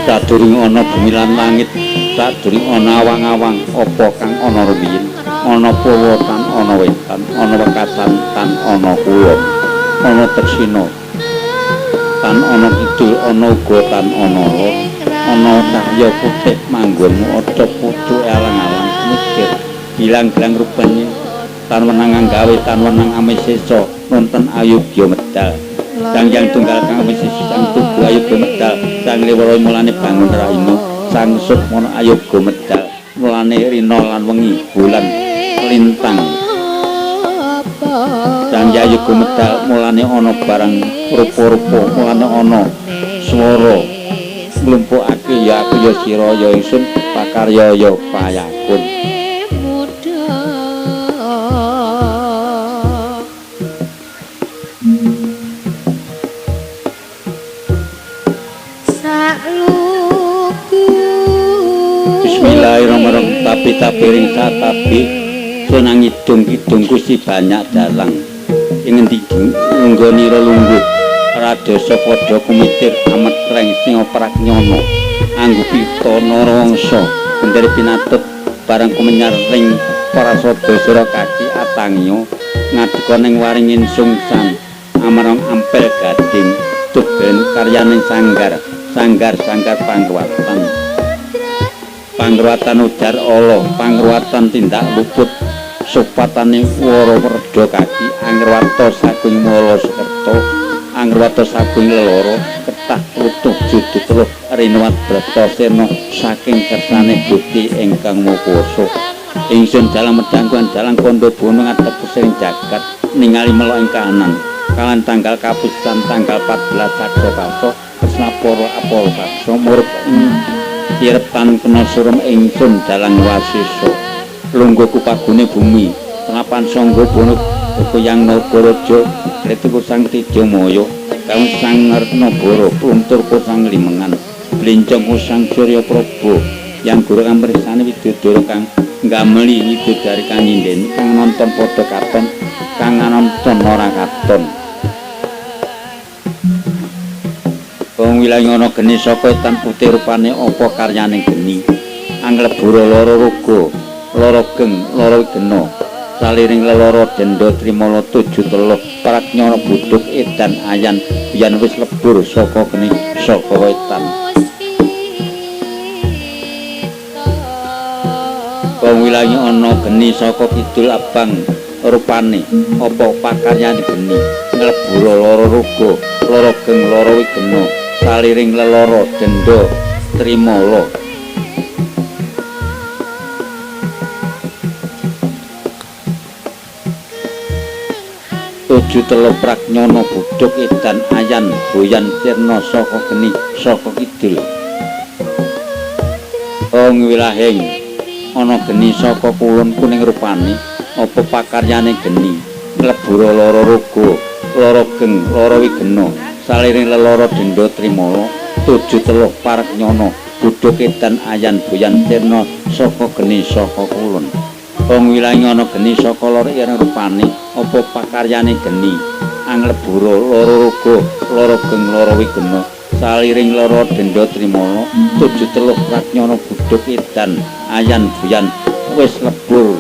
Sadurunge ana bumi lan langit, sadurunge ana awang-awang apa kang ana rumiyin, ana purwa tan ana wetan, ana wekasan tan ana kulon, ana tresina tan ana kidul, ana uga tan ana lor, ana cahya putih manggonmu aja pucuk alang-alang mikir gilang-gilang rupane tan wenang gawe tan wenang amisesa nonton ayogya medal. Sang Hyang Tunggal kang amisesa sang tubuh ayogya medal, sang liwara mulane bangun rahina, sang sukmana ayogya medal mulane rina lan wengi bulan lintang. Sang Hyang medal mulane ana barang rupa-rupa, mulane ana swara nglumpukake ya aku ya sira ya ingsun pakarya ya payakun. Bismillahirrahmanirrahim. Tapi tapiring satapi sunang idung-idung Gusti banyak dalang ing ngendi nggonira lungguh radasa padha kumitir ametreng sing pragnyana anggo pita narawangsa gendere pinatut barang kumenyar ring parasada sira kaki atangya ngadeka ning waringin sungsan amarang ampel gading tuben karyaning sanggar sanggar sanggar pangruwatan pangruwatan ujar ala pangruwatan tindak luput sopatane wara werda kaki angruwata saking mala sekerta angruwata saking leloro ketah lutuh judu teluh rinuwat bratasena saking kersane Gusti ingkang Maha Kuwasa. Ingsun dalang medhangkuan dalang kandha bono ngadhep sing jagat ningali melok ing kahanan kalan tanggal kapisan tanggal 14 Saksa Karsa Kresna para apala paksa murup ing sirepan kena surem ingsun dalang wasesa lungguh kupagune bumi senapan sangga bono goyang nagaraja kletuku sang Tejamaya kang sang Ngarnabara pluntur sang Limengan blencong sang Surya Praba yang guru kang mriksani widodara kang nggameli widodari kang nyinden kang nonton padha katon kang nonton ora katon. Wong wilayah ana geni saka etan putih rupane apa karyane geni anglebura lara raga lara geng lara wigena saliring leloro denda trimala tujuh teluh pragnyana budhuk edan ayan biyen wis lebur saka geni saka wetan. Wong wilayah ana geni saka kidul abang rupane apa pakaryane geni nglebura lara raga lara geng lara wigena saliring leloro denda trimala tujuh telu pragnyana budhuk edan ayan boyan sirna saka geni saka kidul. Wong wilahing ana geni saka kulon kuning rupane apa pakaryane geni mlebura lara raga lara geng lara wigena saliring leloro denda trimala tujuh teluh pragnyana budhuk edan ayan boyan sirna saka geni saka kulon. Wong wilangi ana geni saka lor ireng rupane apa pakaryane geni anglebura lara raga lara geng lara wigena saliring lara denda trimala tujuh teluh pragnyana budhuk edan ayan buyan wis lebur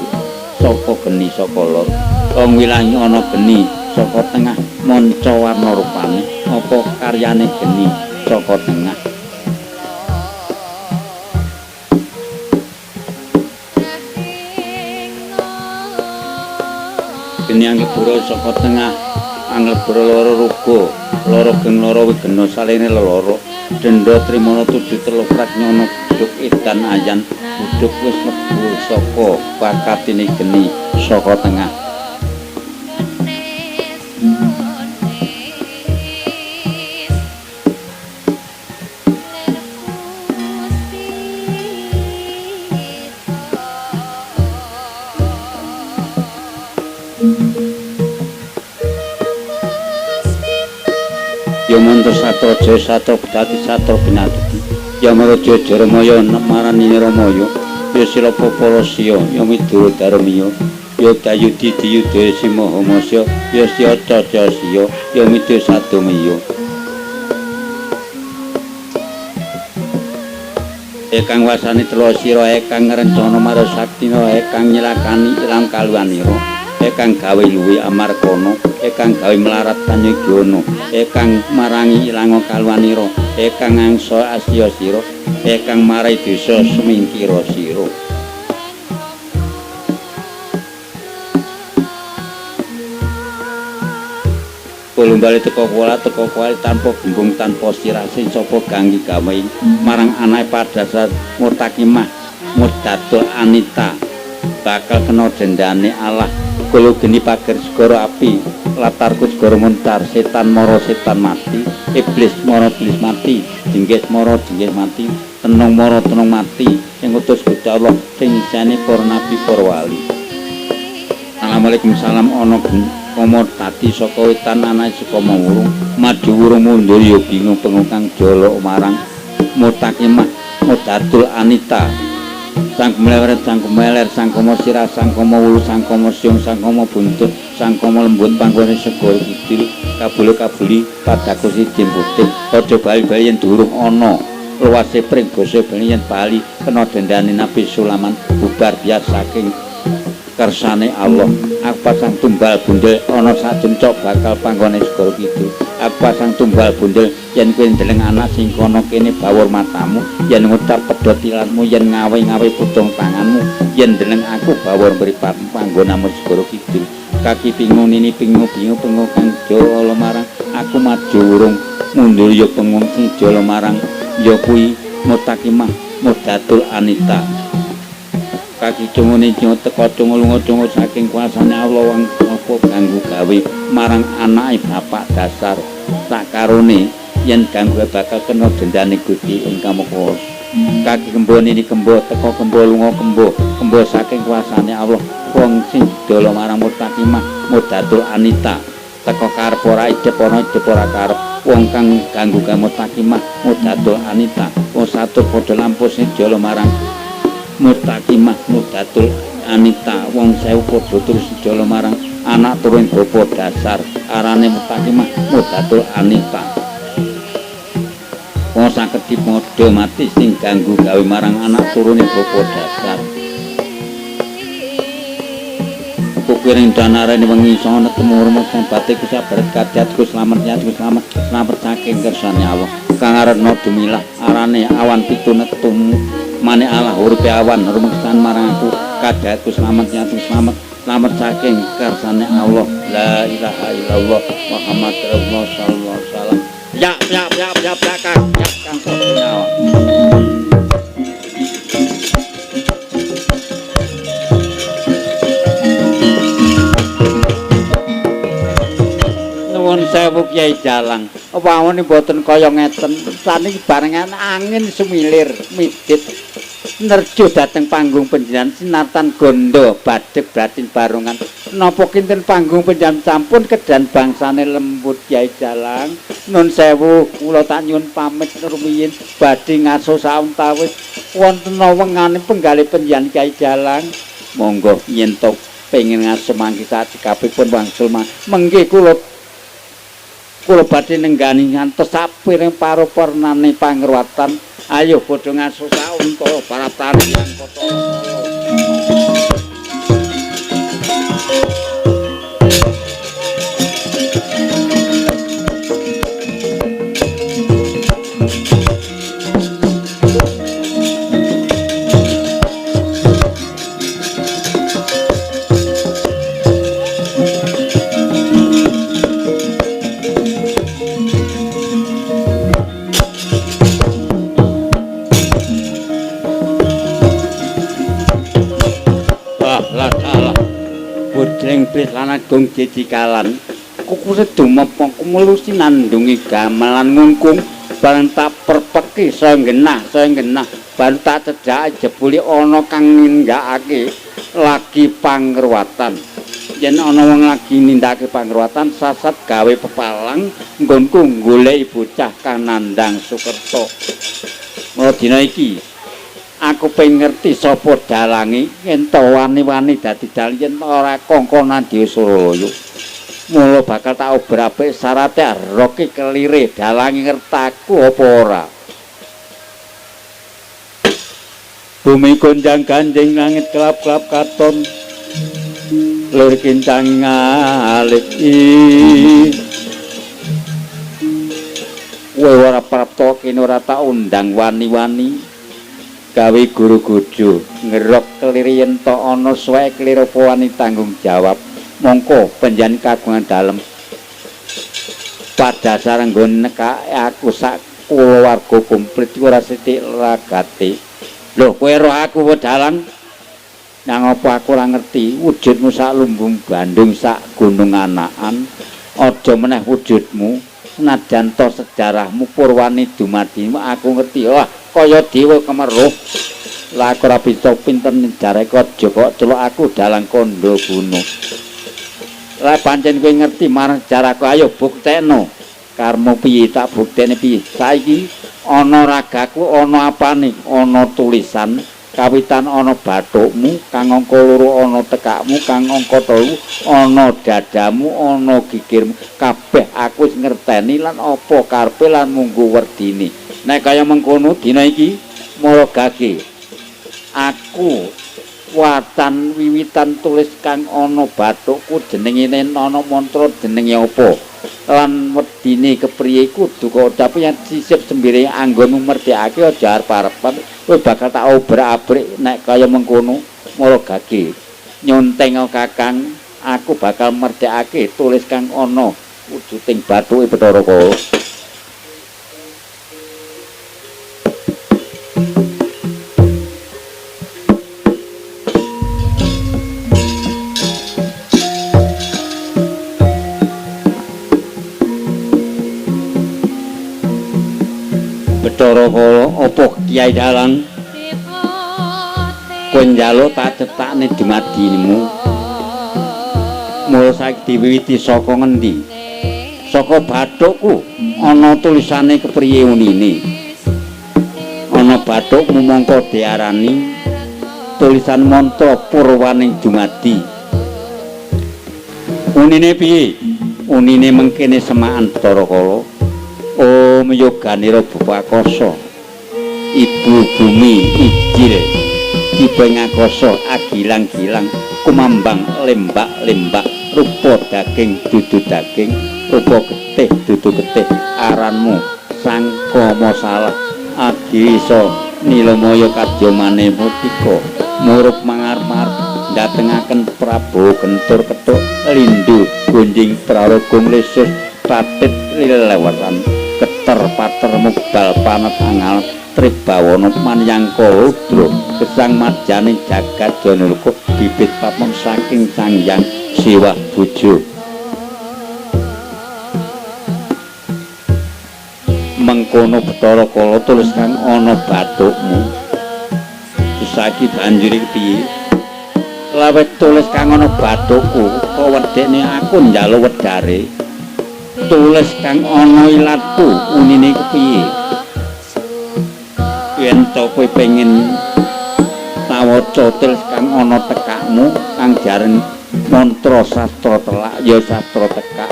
saka geni saka lor. Wong wilangi ana geni saka tengah manca warna rupane apa karyane geni saka tengah. Geni anglebura saka tengah anglebura lara raga lara geng lara wigena saline leloro denda trimana tujuh teluh pragnyana budhuk edan ayan budhuk wis mlebu saka bakatine geni saka tengah. Ya mantra satra jaya satra bedati satra binatati. Ya maraja jaramaya marani ramaya. Ya silapa parasya ya midura darmiya. Ya dayudi diyudaya simahamasya ya siya cacasya ya midya sadumiya. Ekang wasani telo sira ekang ngrencana marang saktina ekang nyilakani ilang kaluwanira ekang gawe luwe amarkana ekang gawe melarat kanyegyana ekang marangi ilang kaluwanira ekang angsa asya sira ekang marai desa sumingkira sira. Kulumbale teko kola teko kuali tanpa gembung tanpa sirah sing sapa ganggi gawe marang anake padasar murtakimah murdatul anita bakal kena dendane Allah. Kula geni pager segara api latarku segara muntar setan mara setan mati iblis mara iblis mati jinggis mara jinggis mati tenung mara tenung mati sing utus Gusti Allah sing isane para nabi para wali. Assalamualaikum salam ana komo tadi saka wetan anake Sukama wurung maju wurung mundur ya bingung pengukang jolok marang mutakimah mudatul anita. Sang kemelewer sang kemeler sang koma sirah sang koma wulu sang koma siung sang koma buntut sang koma lembut panggone segara kidul kabule kabuli padaku siji putih aja bali-bali yen durung ana luwase pring basa bali yen bali kena dendane Nabi Sulaiman bubar bias saking kersane Allah. Aku pasang tumbal bundel ana sajencok bakal panggone segara kidul. Aku pasang tumbal bundel yen kowe ndeleng anak sing kono kene bawur matamu yen ngucap pedhot ilatmu yen ngawe-ngawe putung tanganmu yen ndeleng aku bawur mripatmu panggonamu segara kidul. Kaki pingung nini pingung bingung pengung kang jala marang aku maju urung mundur ya pengung sing jala marang ya kuwi mutakimah mudatul anita. Kaki cungune nyo teko cungu lunga cungu saking kuasane Allah wong apa ganggu gawe marang anake bapak dasar sakarone yen ganggu bakal kena dendane Gusti ingkang Maha Kuwasa. Kaki kembo nini kembo teko kembo lunga kembo kembo saking kuasane Allah wong sing dolo marang mutakimah mudatul anita teko karep ora idep ana idep ora karep wong kang ganggu gawe mutakimah mudatul anita wong satu padha lampu sing dolo marang mutakimah mudatul anita wong sewu padha terus jala marang anak turun bapa dasar arane mutakimah mudatul anita. Wong sakedhi padha mati sing ganggu gawe marang anak turune bapa dasar. Kukiring danarane wengi sono netemu rumangsa batiku sabaret kadyatku slamet yatku slamet slamet saking kersane Allah. Kang arana dumilah arane awan pitu netumu mane Allah uripe awan rumeksan marang aku kadyatku slamet yatku slamet slamet saking kersane Allah. La ilaha illallah Muhammad Rasulullah sallallahu alaihi wasallam. Ya ya ya ya ya kang ya kang nyawa. Nuwun sewu Kyai Dalang. Wawone mboten kaya ngeten. Saniki barengan angin sumilir midit nerjo dhateng panggung panjenengan sinartan gondo badhek bratin barongan. Napa kinten panggung panjenengan sampun kedan bangsane lembut Kyai Dalang? Nun sewu kula tak nyuwun pamit rumiyin badhe ngaso sauntawis wonten wengane penggalih panjenengan Kyai Dalang. Monggo yen to pengin ngaso mangki sacekapipun wangsul mengke kula badhe nenggani ngantos sapiring parupurnane pangruwatan. Ayo padha ngaso sauntara para tari yang kota. Lan agung jejikalan kukuse dumepong kumelu sinandungi gamelan ngungkung bareng tak perpeki saya genah bareng tak cedhake jebule ana kang ninggakake lagi pangruwatan. Yen ana wong lagi nindakake pangruwatan sasat gawe pepalang nggonku goleki bocah kang nandhang Sukerta. Mula dina iki aku pengen ngerti sapa dalange yen to wani-wani dadi dalang yen ora kongkonan dhewe Suralaya. Mula bakal tak obrapik syarate roke kelire dalange ngertaku apa ora. Bumi gonjang ganjing langit kelap-kelap katon lur kincang ngalih kowe ora prapta kene ora tak undang wani-wani gawe guru gojo ngerok keliri yen to ana suweke kelire apa wani tanggung jawab mongko panjenengan kagungan dalem padasar nggon nekake aku sak kulawarga komplit ora sithik ragate. Lho kowe roh aku apa dalang? Nang apa aku ora ngerti wujudmu sak lumbung Bandung sak gunung anakan aja meneh wujudmu senajan to sejarahmu purwane dumadimu aku ngerti. Wah kaya dewa kemeruh lah aku ora bisa pinter nyejarah aja kok celuk aku dalang kandha guna. Lah pancen kowe ngerti marang sejarahku ayo buktekno karmo piye tak buktekne piye. Saiki ana ragaku ana apane ana tulisan kawitan ana bathukmu kang angka loro ana tekakmu kang angka telu ana dadamu ana gigirmu kabeh aku wis ngerteni lan apa karepe lan munggo werdine. Nek kaya mengkono dina iki mara gage aku watan wiwitan tulis kang ana bathukku jenenge yen ana mantra jenenge apa lan wedine kepriye kudu kok tapi yen sisip sembire anggonmu merdekake aja arep-arepan kowe bakal tak obrak-abrik. Nek kaya mengkono mara gage nyonteng kakang aku bakal merdekake tulis kang ana wujuding bathuke Bathara Kala. Bathara Kala apa Kiai Dalang kowe njaluk tak cetakne dumadimu mula saiki diwiwiti saka ngendi? Saka bathukku ana tulisane kepriye unine ana bathukmu mongko diarani tulisan mantra purwaning dumadi. Unine piye? Unine mengkene semaan Bathara Kala. Om Yoganira Bupakasa Ibu Bumi Ijil Kiba Ngakasa agilang-gilang kumambang lembak-lembak rupa daging dudu daging rupa getih dudu getih aranmu sangkama salah agisa nilamaya kadyamane mutika murup mangarep-arep ndatengaken Prabu Gentur Kethuk lindu gonjing praroga nglesus tatit lileweran keter pater mubal panet angal tribawana manyangka rudra gesang marjane jagat janulka bibit papem saking Sang Hyang Siwa Bojo. Mengkono Bathara Kala tulis kang ana bathukmu saiki banjur piye? Lawet tulis kang ana bathukku kok wedekne aku njaluk wedare tulis kang ana ilatku unine kepiye? Yen to kowe pengin tawaca tulis kang ana tekakmu kang jaren mantra sastra telak ya sastra tekak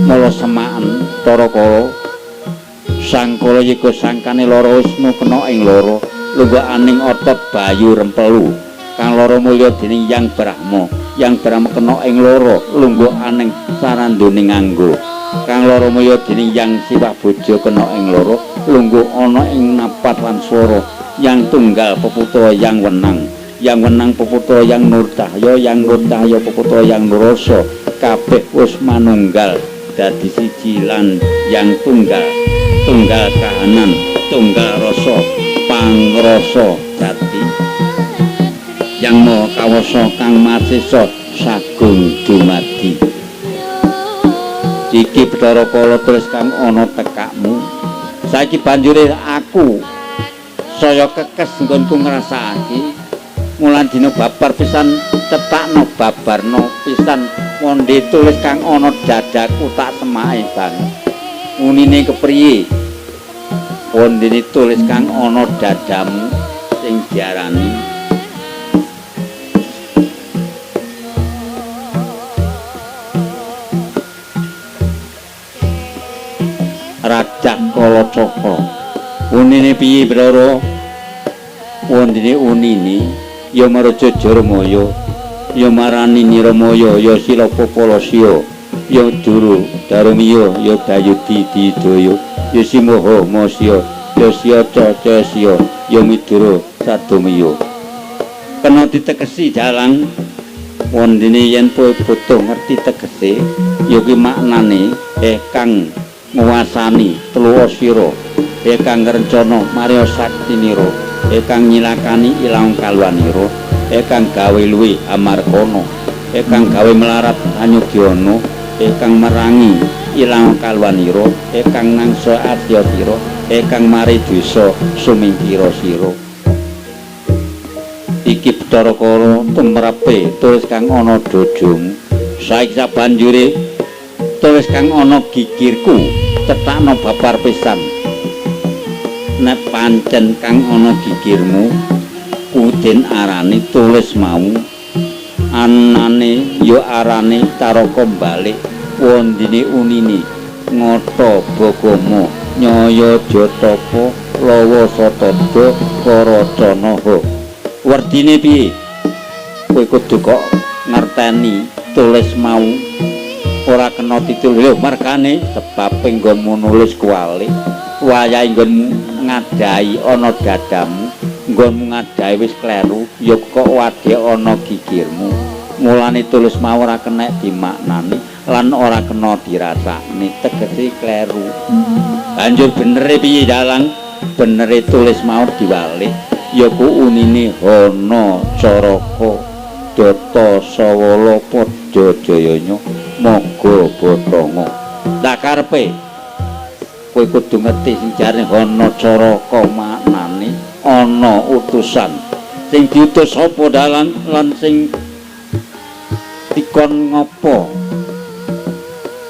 mula semaan Bathara Kala sangkala yega sangkane lara Wisnu kena ing lara lunggakaning otot bayu rempelu kang lara mulya dening Yang Brahma Yang Brahma kena ing lara lunggakaning sarandone nganggo kang lara mulya dening Yang Siwa Bojo kena ing lara lungguh ana ing napat lan swara yang tunggal peputra yang wenang yang wenang peputra yang nur cahya yang nur cahya peputra yang nurasa kabeh wis manunggal dadi siji lan yang tunggal tunggal kahanan tunggal rasa pangrasa jati yang maha kawasa kang masesa sagung dumadi. Iki Bathara Kala tulis kang ana tekakmu saiki banjure aku saya kekes nggonku ngrasakake mulan dina babar pisan cetakno babarno pisan. pisan wonde tulis kang ana dadaku tak semake banget. Unine kepriye? Wondene tulis kang ana dadamu sing diarani Rajah Kalacakra. Unine piye, Bathara? Wondene unine ya Maraja Jaramaya, ya marani Niramaya, ya Silapa Palasya, ya Duru Darumiya, ya Dayudi Didaya, ya Simoha Masya, ya Siaca Casya, ya Midura Sadomiya. Kena ditegesi dalang. Wondene yen kowe butuh ngerti tegese, ya kuwi maknane kang nguwasani telu sira, kang ngrencana marya saktinira, kang nyilakani ilang kaluwanira, kang gawe luwe amarkana, kang gawe melarat anyugyana, kang merangi ilang kaluwanira, kang nangsa adyatira, kang mari dosa sumingkira sira. Iki Bathara Kala tumrape tulis kang ana dadamu. Saiki sabanjure tulis kang ana gigirku cethakna babar pisan. Nek pancen kang ana gigirmu kuden arani tulis mau anane ya arane caraka balik wondine unine ngata bagama nyaya jatapa lawa satada karacanaha. Werdine piye? Kowe kudu kok ngerteni tulis mau ora kena ditulis. Lho mergane sebab nggonmu nulis kuwalik wayahe nggonmu ngadhahi ana dadamu, nggonmu ngadhahi wis kleru ya kok wadhe ana gigirmu. Mulane tulis mau ora kena dimaknani lan ora kena dirasakne, tegese kleru. Banjur benere piye dalang? Benere tulis mau diwalik ya ku unine hana caraka data sawala padha jayanya maga bathanga. Lah karepe kowe kudu ngerti sing jarene hana caraka maknane ana utusan. Sing diutus sapa dalang lan sing dikon ngopo?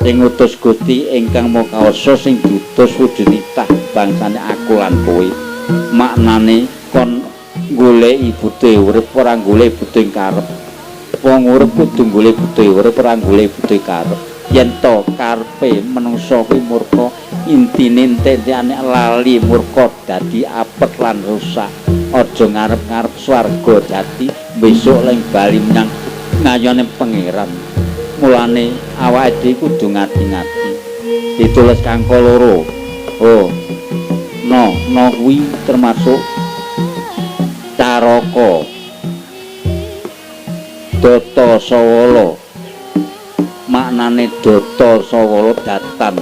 Sing ngutus Gusti ingkang Maha Kawasa, sing diutus wujud titah bangsane aku lan kowe. Maknane kon goleki butuhe urip ora goleki butuhe karep. Wong urip kudu goleki butuhe urip ora goleki butuhe karep. Yen to karepe menungsa kuwi murka, intine entek-entekane lali murka dadi apet lan rusak. Aja ngarep-ngarep swarga dadi besok leng bali menyang ngayone pangeran. Mulane awake dhewe kudu ngati-ngati. Ditulis kangko loro. Oh. No, no kuwi termasuk caraka data sawala. Maknane data sawala datan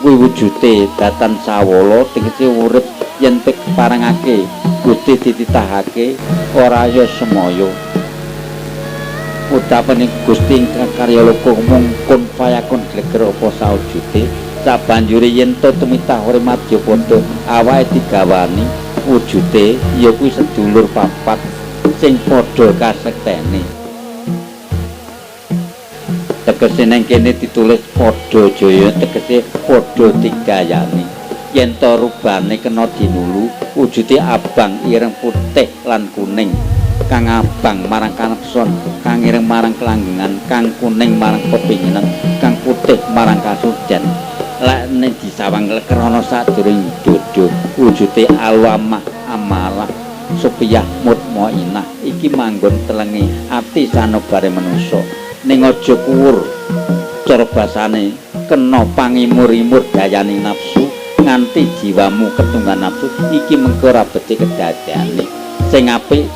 kuwi wujude datan sawala tegese urip yen parangake Gusti dititahake ora ya semaya. Ucapane Gusti ingkang karya loka mung kun fayakun gleger apa saujute. Sabanjure yen to tumitah urip madya padha awake digawani wujude ya kuwi sedulur papat sing padha kasektene. Tegese nang kene ditulis padha jaya tegese padha digayani. Yen to rubane kena dinulu wujude abang ireng putih lan kuning. Kang abang marang kanekson, kang ireng marang kelanggengan, kang kuning marang pepinginan, kang putih marang kasucen. Lek nek disawang leker ana sadurunge dodo wujude alwamah amalah supiyah mutmainah iki manggon telengi ati sanubare manungsa. Ning aja kuwur cara basane kena pangimur-imur dayane nafsu nganti jiwamu ketunggan nafsu iki mengko ora becik kedadane. Sing apik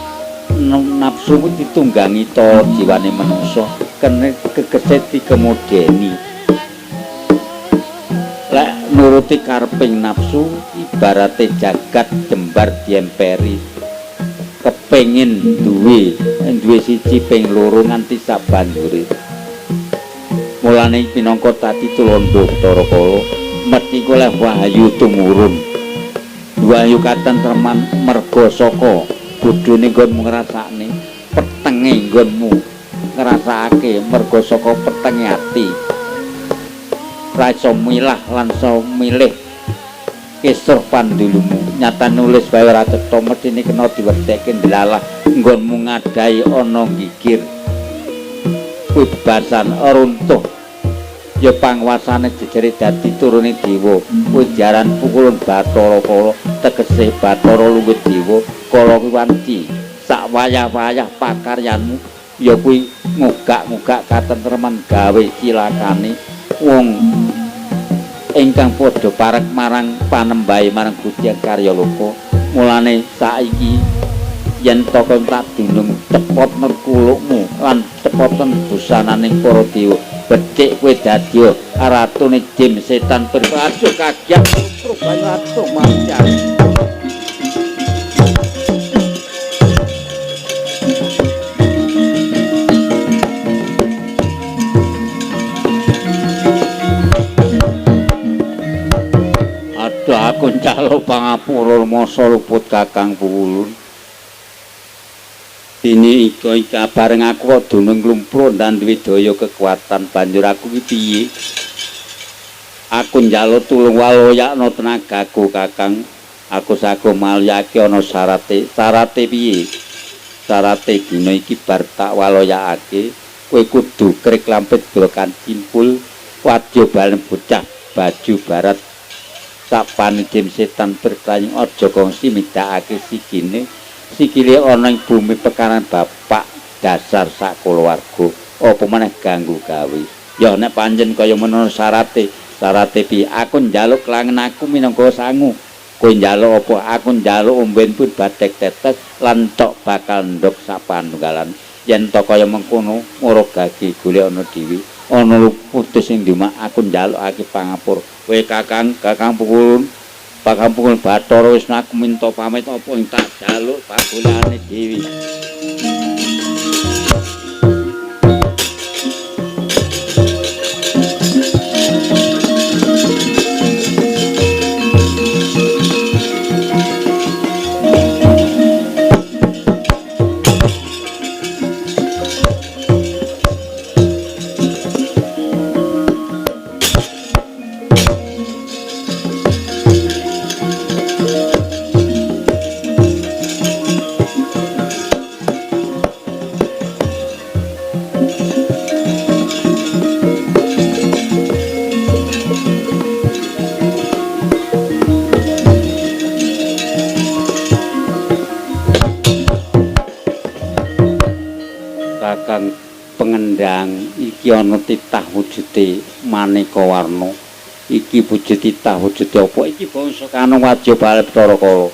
nafsu kuwi ditunggangi ta jiwane manungsa kene kegese dikemudeni. Lek nuruti kareping nafsu ibarate jagat jembar diemperi kepengin duwe duwe siji ping loro nganti sabanjure. Mulane pinangka tati tulondo Bathara Kala mesti oleh wahyu tumurun. Wahyu katentreman merga saka bodhone nggonmu ngrasakne petenge nggonmu ngrasakake merga saka petenge ati. Ra iso milah lan iso milih kisruh pandulumu. Nyata nulis wae ora cetha mesthine kena diwedhekke ndelalah nggonmu ngadhahi ana gigir. Kuwi bebasan runtuh ya panguwasane jejere dadi turune dewa. Kuwi jaran pukulun Bathara Kala, tegese Bathara luwih dewa kala kuwi wanci. Sak wayah-wayah pakaryanmu ya kuwi ngugak-ngugak katentreman gawe cilakane wong ingkang padha parek marang panembahe marang Gusti Karya Loka. Mulane saiki yen toko tak dunung cepot kulukmu lan cepoten busananing para dewa, becik kowe dadi ratune jim setan berbajo kagiat truk ratu mancang. Aduh aku njaluk pangapura masa luput Kakang Puwulun. Dene iko iki bareng aku kok dunung nglumpur ndan duwe daya kekuatan banjur aku ki piye? Aku njaluk tulung waloyakno tenagaku Kakang. Aku sago malyake ana syarate. Syarate piye? Syarate dina iki bar tak waloyakake, kowe kudu krik lampit blokan simpul wadya balen bocah baju barat sapane dim setan bertanying aja kongsi midakake sikine. Sikile ana ing bumi pekaran bapak dasar sak kulawarga apa meneh ganggu gawe. Ya nek pancen kaya menono syarate, syarate piye? Aku njaluk kelangen aku minangka sangu. Kowe njaluk apa? Aku njaluk omben pun badhek tetes lan tok bakal ndok sak panunggalan. Yen to kaya mengkono mara gage golek ana dhewe. Ana lupute sing dimak aku njalukake pangapura. Kowe Kakang, Kakang Pukulun, Kakang Pukul Bathara wis aku minta pamit apa ing tak jaluk pagulane dhewe. Kakang pengendang iki ana titah wujude maneka warna. Iki wujud titah wujude apa? Iki bangsa Kanong Wadya Bala Bathara Kala.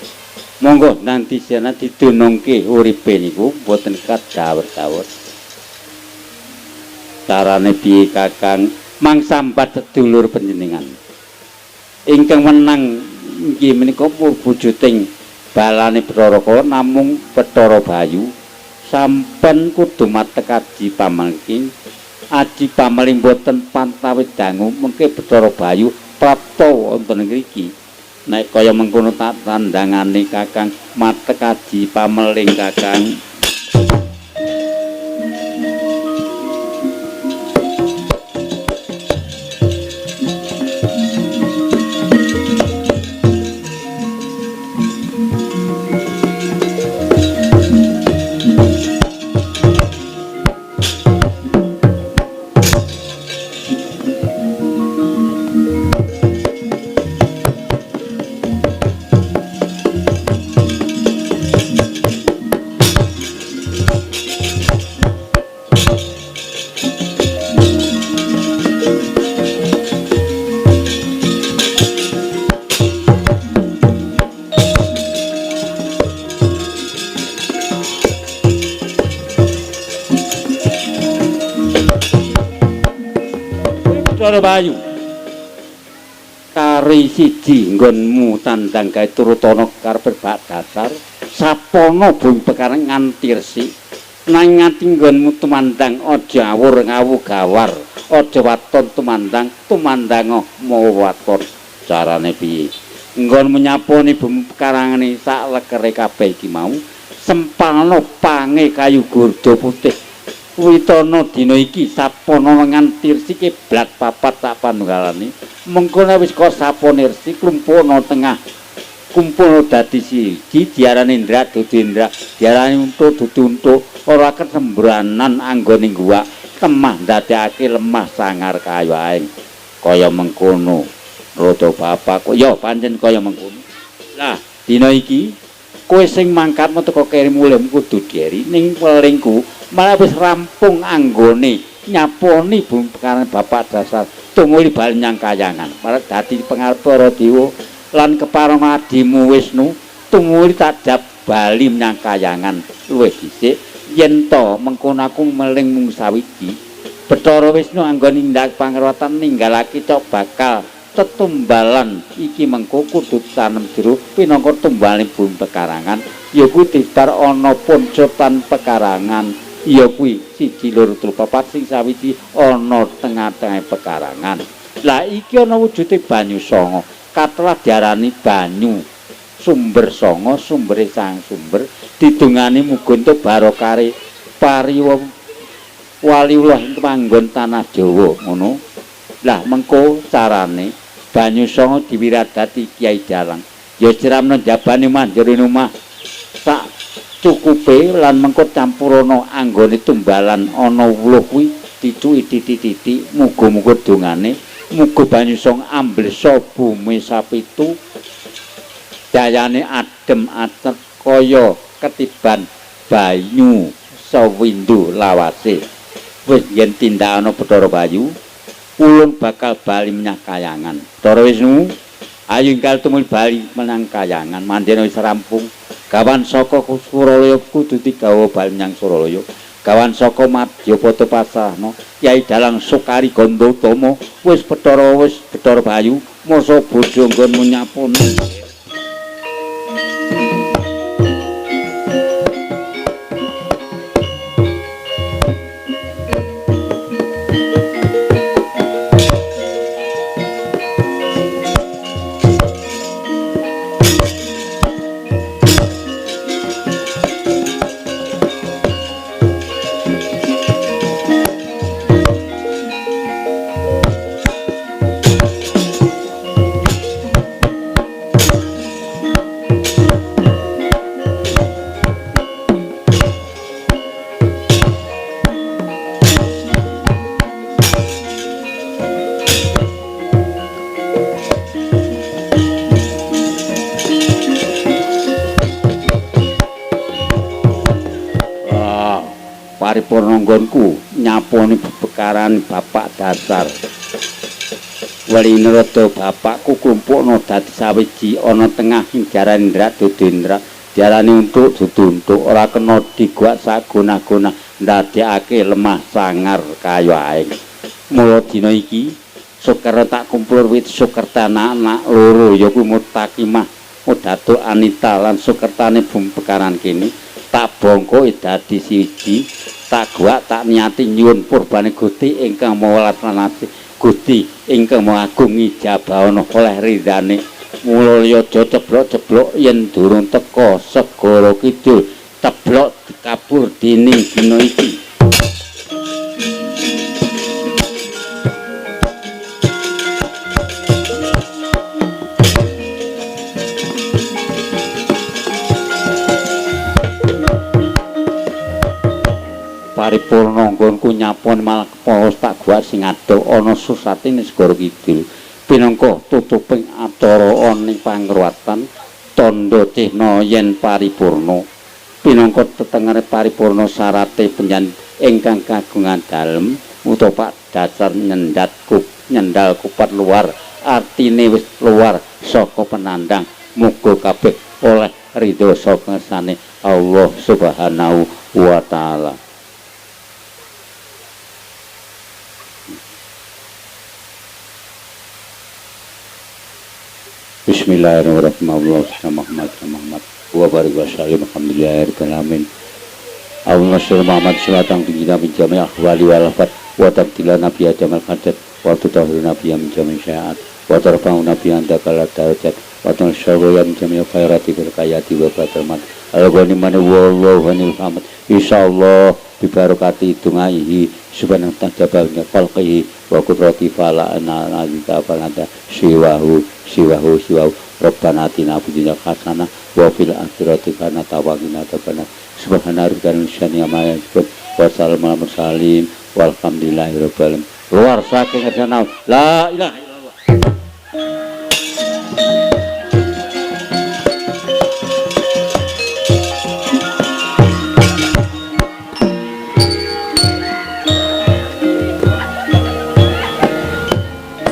Monggo nanti sena didunungke uripe niku mboten kadhawet-dawet. Carane piye Kakang? Mangsambat sedulur panjenengan. Ingkang wenang inggih menika wujuding balane Bathara Kala namung Bathara Bayu. Sampen kudu matek aji pamengking. Aji pameling boten pantawis dangu mengke Bathara Bayu prapta wonten ngriki. Nek kaya mengkono tak tandangane Kakang matek aji pameling Kakang. Bathara Bayu. Kari siji nggonmu tandang gawe turutana karepe bak dasar sapana bumi pekaran nganti resik. Nanging nganti nggonmu tumandang aja awur ngawu gawar, aja waton tumandang tumandanga mawa waton. Carane piye? Nggonmu nyaponi bumi pekarangane sak lekere kabeh iki mau, sempalno pange kayu gurda putih. Witana dina iki sapono lengan tirsi kiblat papat sak panunggalane. Mengko nek wis kok sapone resi klumpukna tengah. Kumpul dadi siji diarani Indra dudu Indra, diarani untu dudu untu, ora kesembranan anggone guwak temah ndadekake lemah sangar kayu aing. Kaya mengkono rada bapakku ya pancen kaya mengkono. Lah dina iki kowe sing mangkat teko keri mulih kudu dieri ning welingku malah wis rampung anggone nyaponi bumi bapak dasar tumuli bali nyang kayangan malah dadi pengarep para dewa lan kepareng adimu Wisnu tumuli tajab bali menyang kayangan luwih dhisik yen to mengkono aku meling mung sawiji Bathara Wisnu anggone nindak pangrawatan ninggalake cok bakal tetumbalan iki mengko kudu tanem jero pinangka tumbale bumi pekarangan ya kuwi dibar ana poncotan pekarangan ya kuwi 1 2 3 4 sing sawiji ana tengah-tengahe pekarangan. Lah iki ana wujude banyu sanga katelah diarani banyu sumber sanga sumbere sang sumber didongani muga entuk barokare pariwa waliullah ing panggon tanah Jawa ngono. Lah mengko carane banyu sanga diwiradati Kiai Dalang ya siramno jabane omah jerone omah sak cukupe lan mengko campurana anggone tumbalan ana wuluh kuwi dicuki titik-titik muga-muga dongane muga banyu sanga amblesa bumi sapitu dayane adem atet kaya ketiban banyu sewindu lawase. Wis yen tindakana Bathara Bayu ulun bakal bali menyang kayangan. Bathara Wisnu ayo ingkal tumuli bali menyang kayangan mandena wis rampung gawan saka Suralaya kudu digawa bali menyang Suralaya gawan saka Madyapada Pasrahna Kyai Dalang Sukari Ganda Utama wis Bathara Bayu masa bojo nggonmu nyapone. Paripurna nggonku nyaponi bebekaran bapak dasar weline rada bapakku klumpukna dadi sawiji ana tengah sing diarani Indra dudu Indra diarani untuk dudu untuk ora kena diguak sagunah-gunah ndadekake lemah sangar kaya aing. Mula dina iki Sukerta tak kumpul wit Sukerta anak loro ya kuwi Mutakimah Mudatu Anita lan Sukertane bumi pekaran kene tak bongkoki dadi siji tak guwak tak niati nyuwun purbane Gusti ingkang Maha Welas lan Asih Gusti ingkang Maha Agung ijabahana oleh ridane. Mula aja ceblok-ceblok yen durung teka segara kidul ceblok dikabur dening dina iki. Paripurna nggonku nyapon malah kepala tak guwak sing adoh ana susatine segara kidul pinangka tutuping acara ana ing pangruwatan tandha cihna yen paripurna pinangka tetengere paripurna syarate penjan ingkang kagungan dalem utawa Pak dasar nyendhat nyendal kupat luar artine wis luar saka penandang muga kabeh oleh ridho saka ngersane Allah Subhanahu wa taala. Bismillahirrahmanirrahim. Muhammad Muhammad wa barik wa sallim alhamdulillahirabbil alamin. Allahumma sholli Muhammad salatan tinggi min jami' ahwali wal afat wa tabdila nabiyya jamal hajat wa tutahhiru nabiyya min jami' syai'at wa tarfa'u nabiyya anda kala darajat wa tansyuru min jami' khairati bil hayati wa batil mat Al-ghanimani wallahu ghaniyul hamid. Insyaallah bibarokati dungaihi subhanahu tajabahnya khalqihi wa qudrati fala ana nazika falada siwahu siwahu siwahu. Rabbana atina fid dunya hasanah wa fil akhirati hasanah wa qina adzabannar. Subhana rabbika rabbil izzati amma yasifun wa salamun alal mursalin walhamdulillahi rabbil alamin. Luar saking ngersana la ilaha illallah.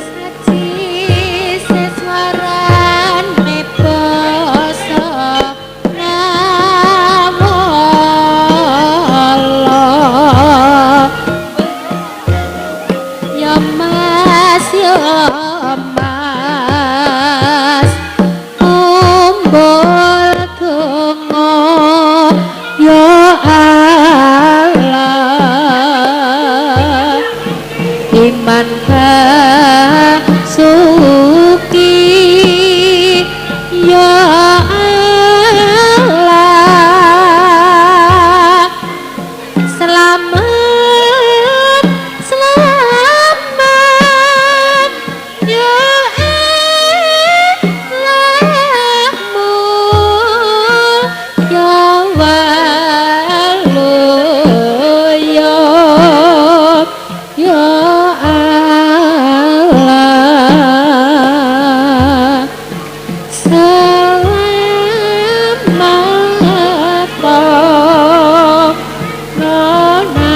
Saji seswarane basa nawala. Ya Mas, ya Mas, kumpul donga ya Allah. Iman basuki ya Allah. Selamat, selamat ya Allahmu ya walu ya ya Allah. Selamat nona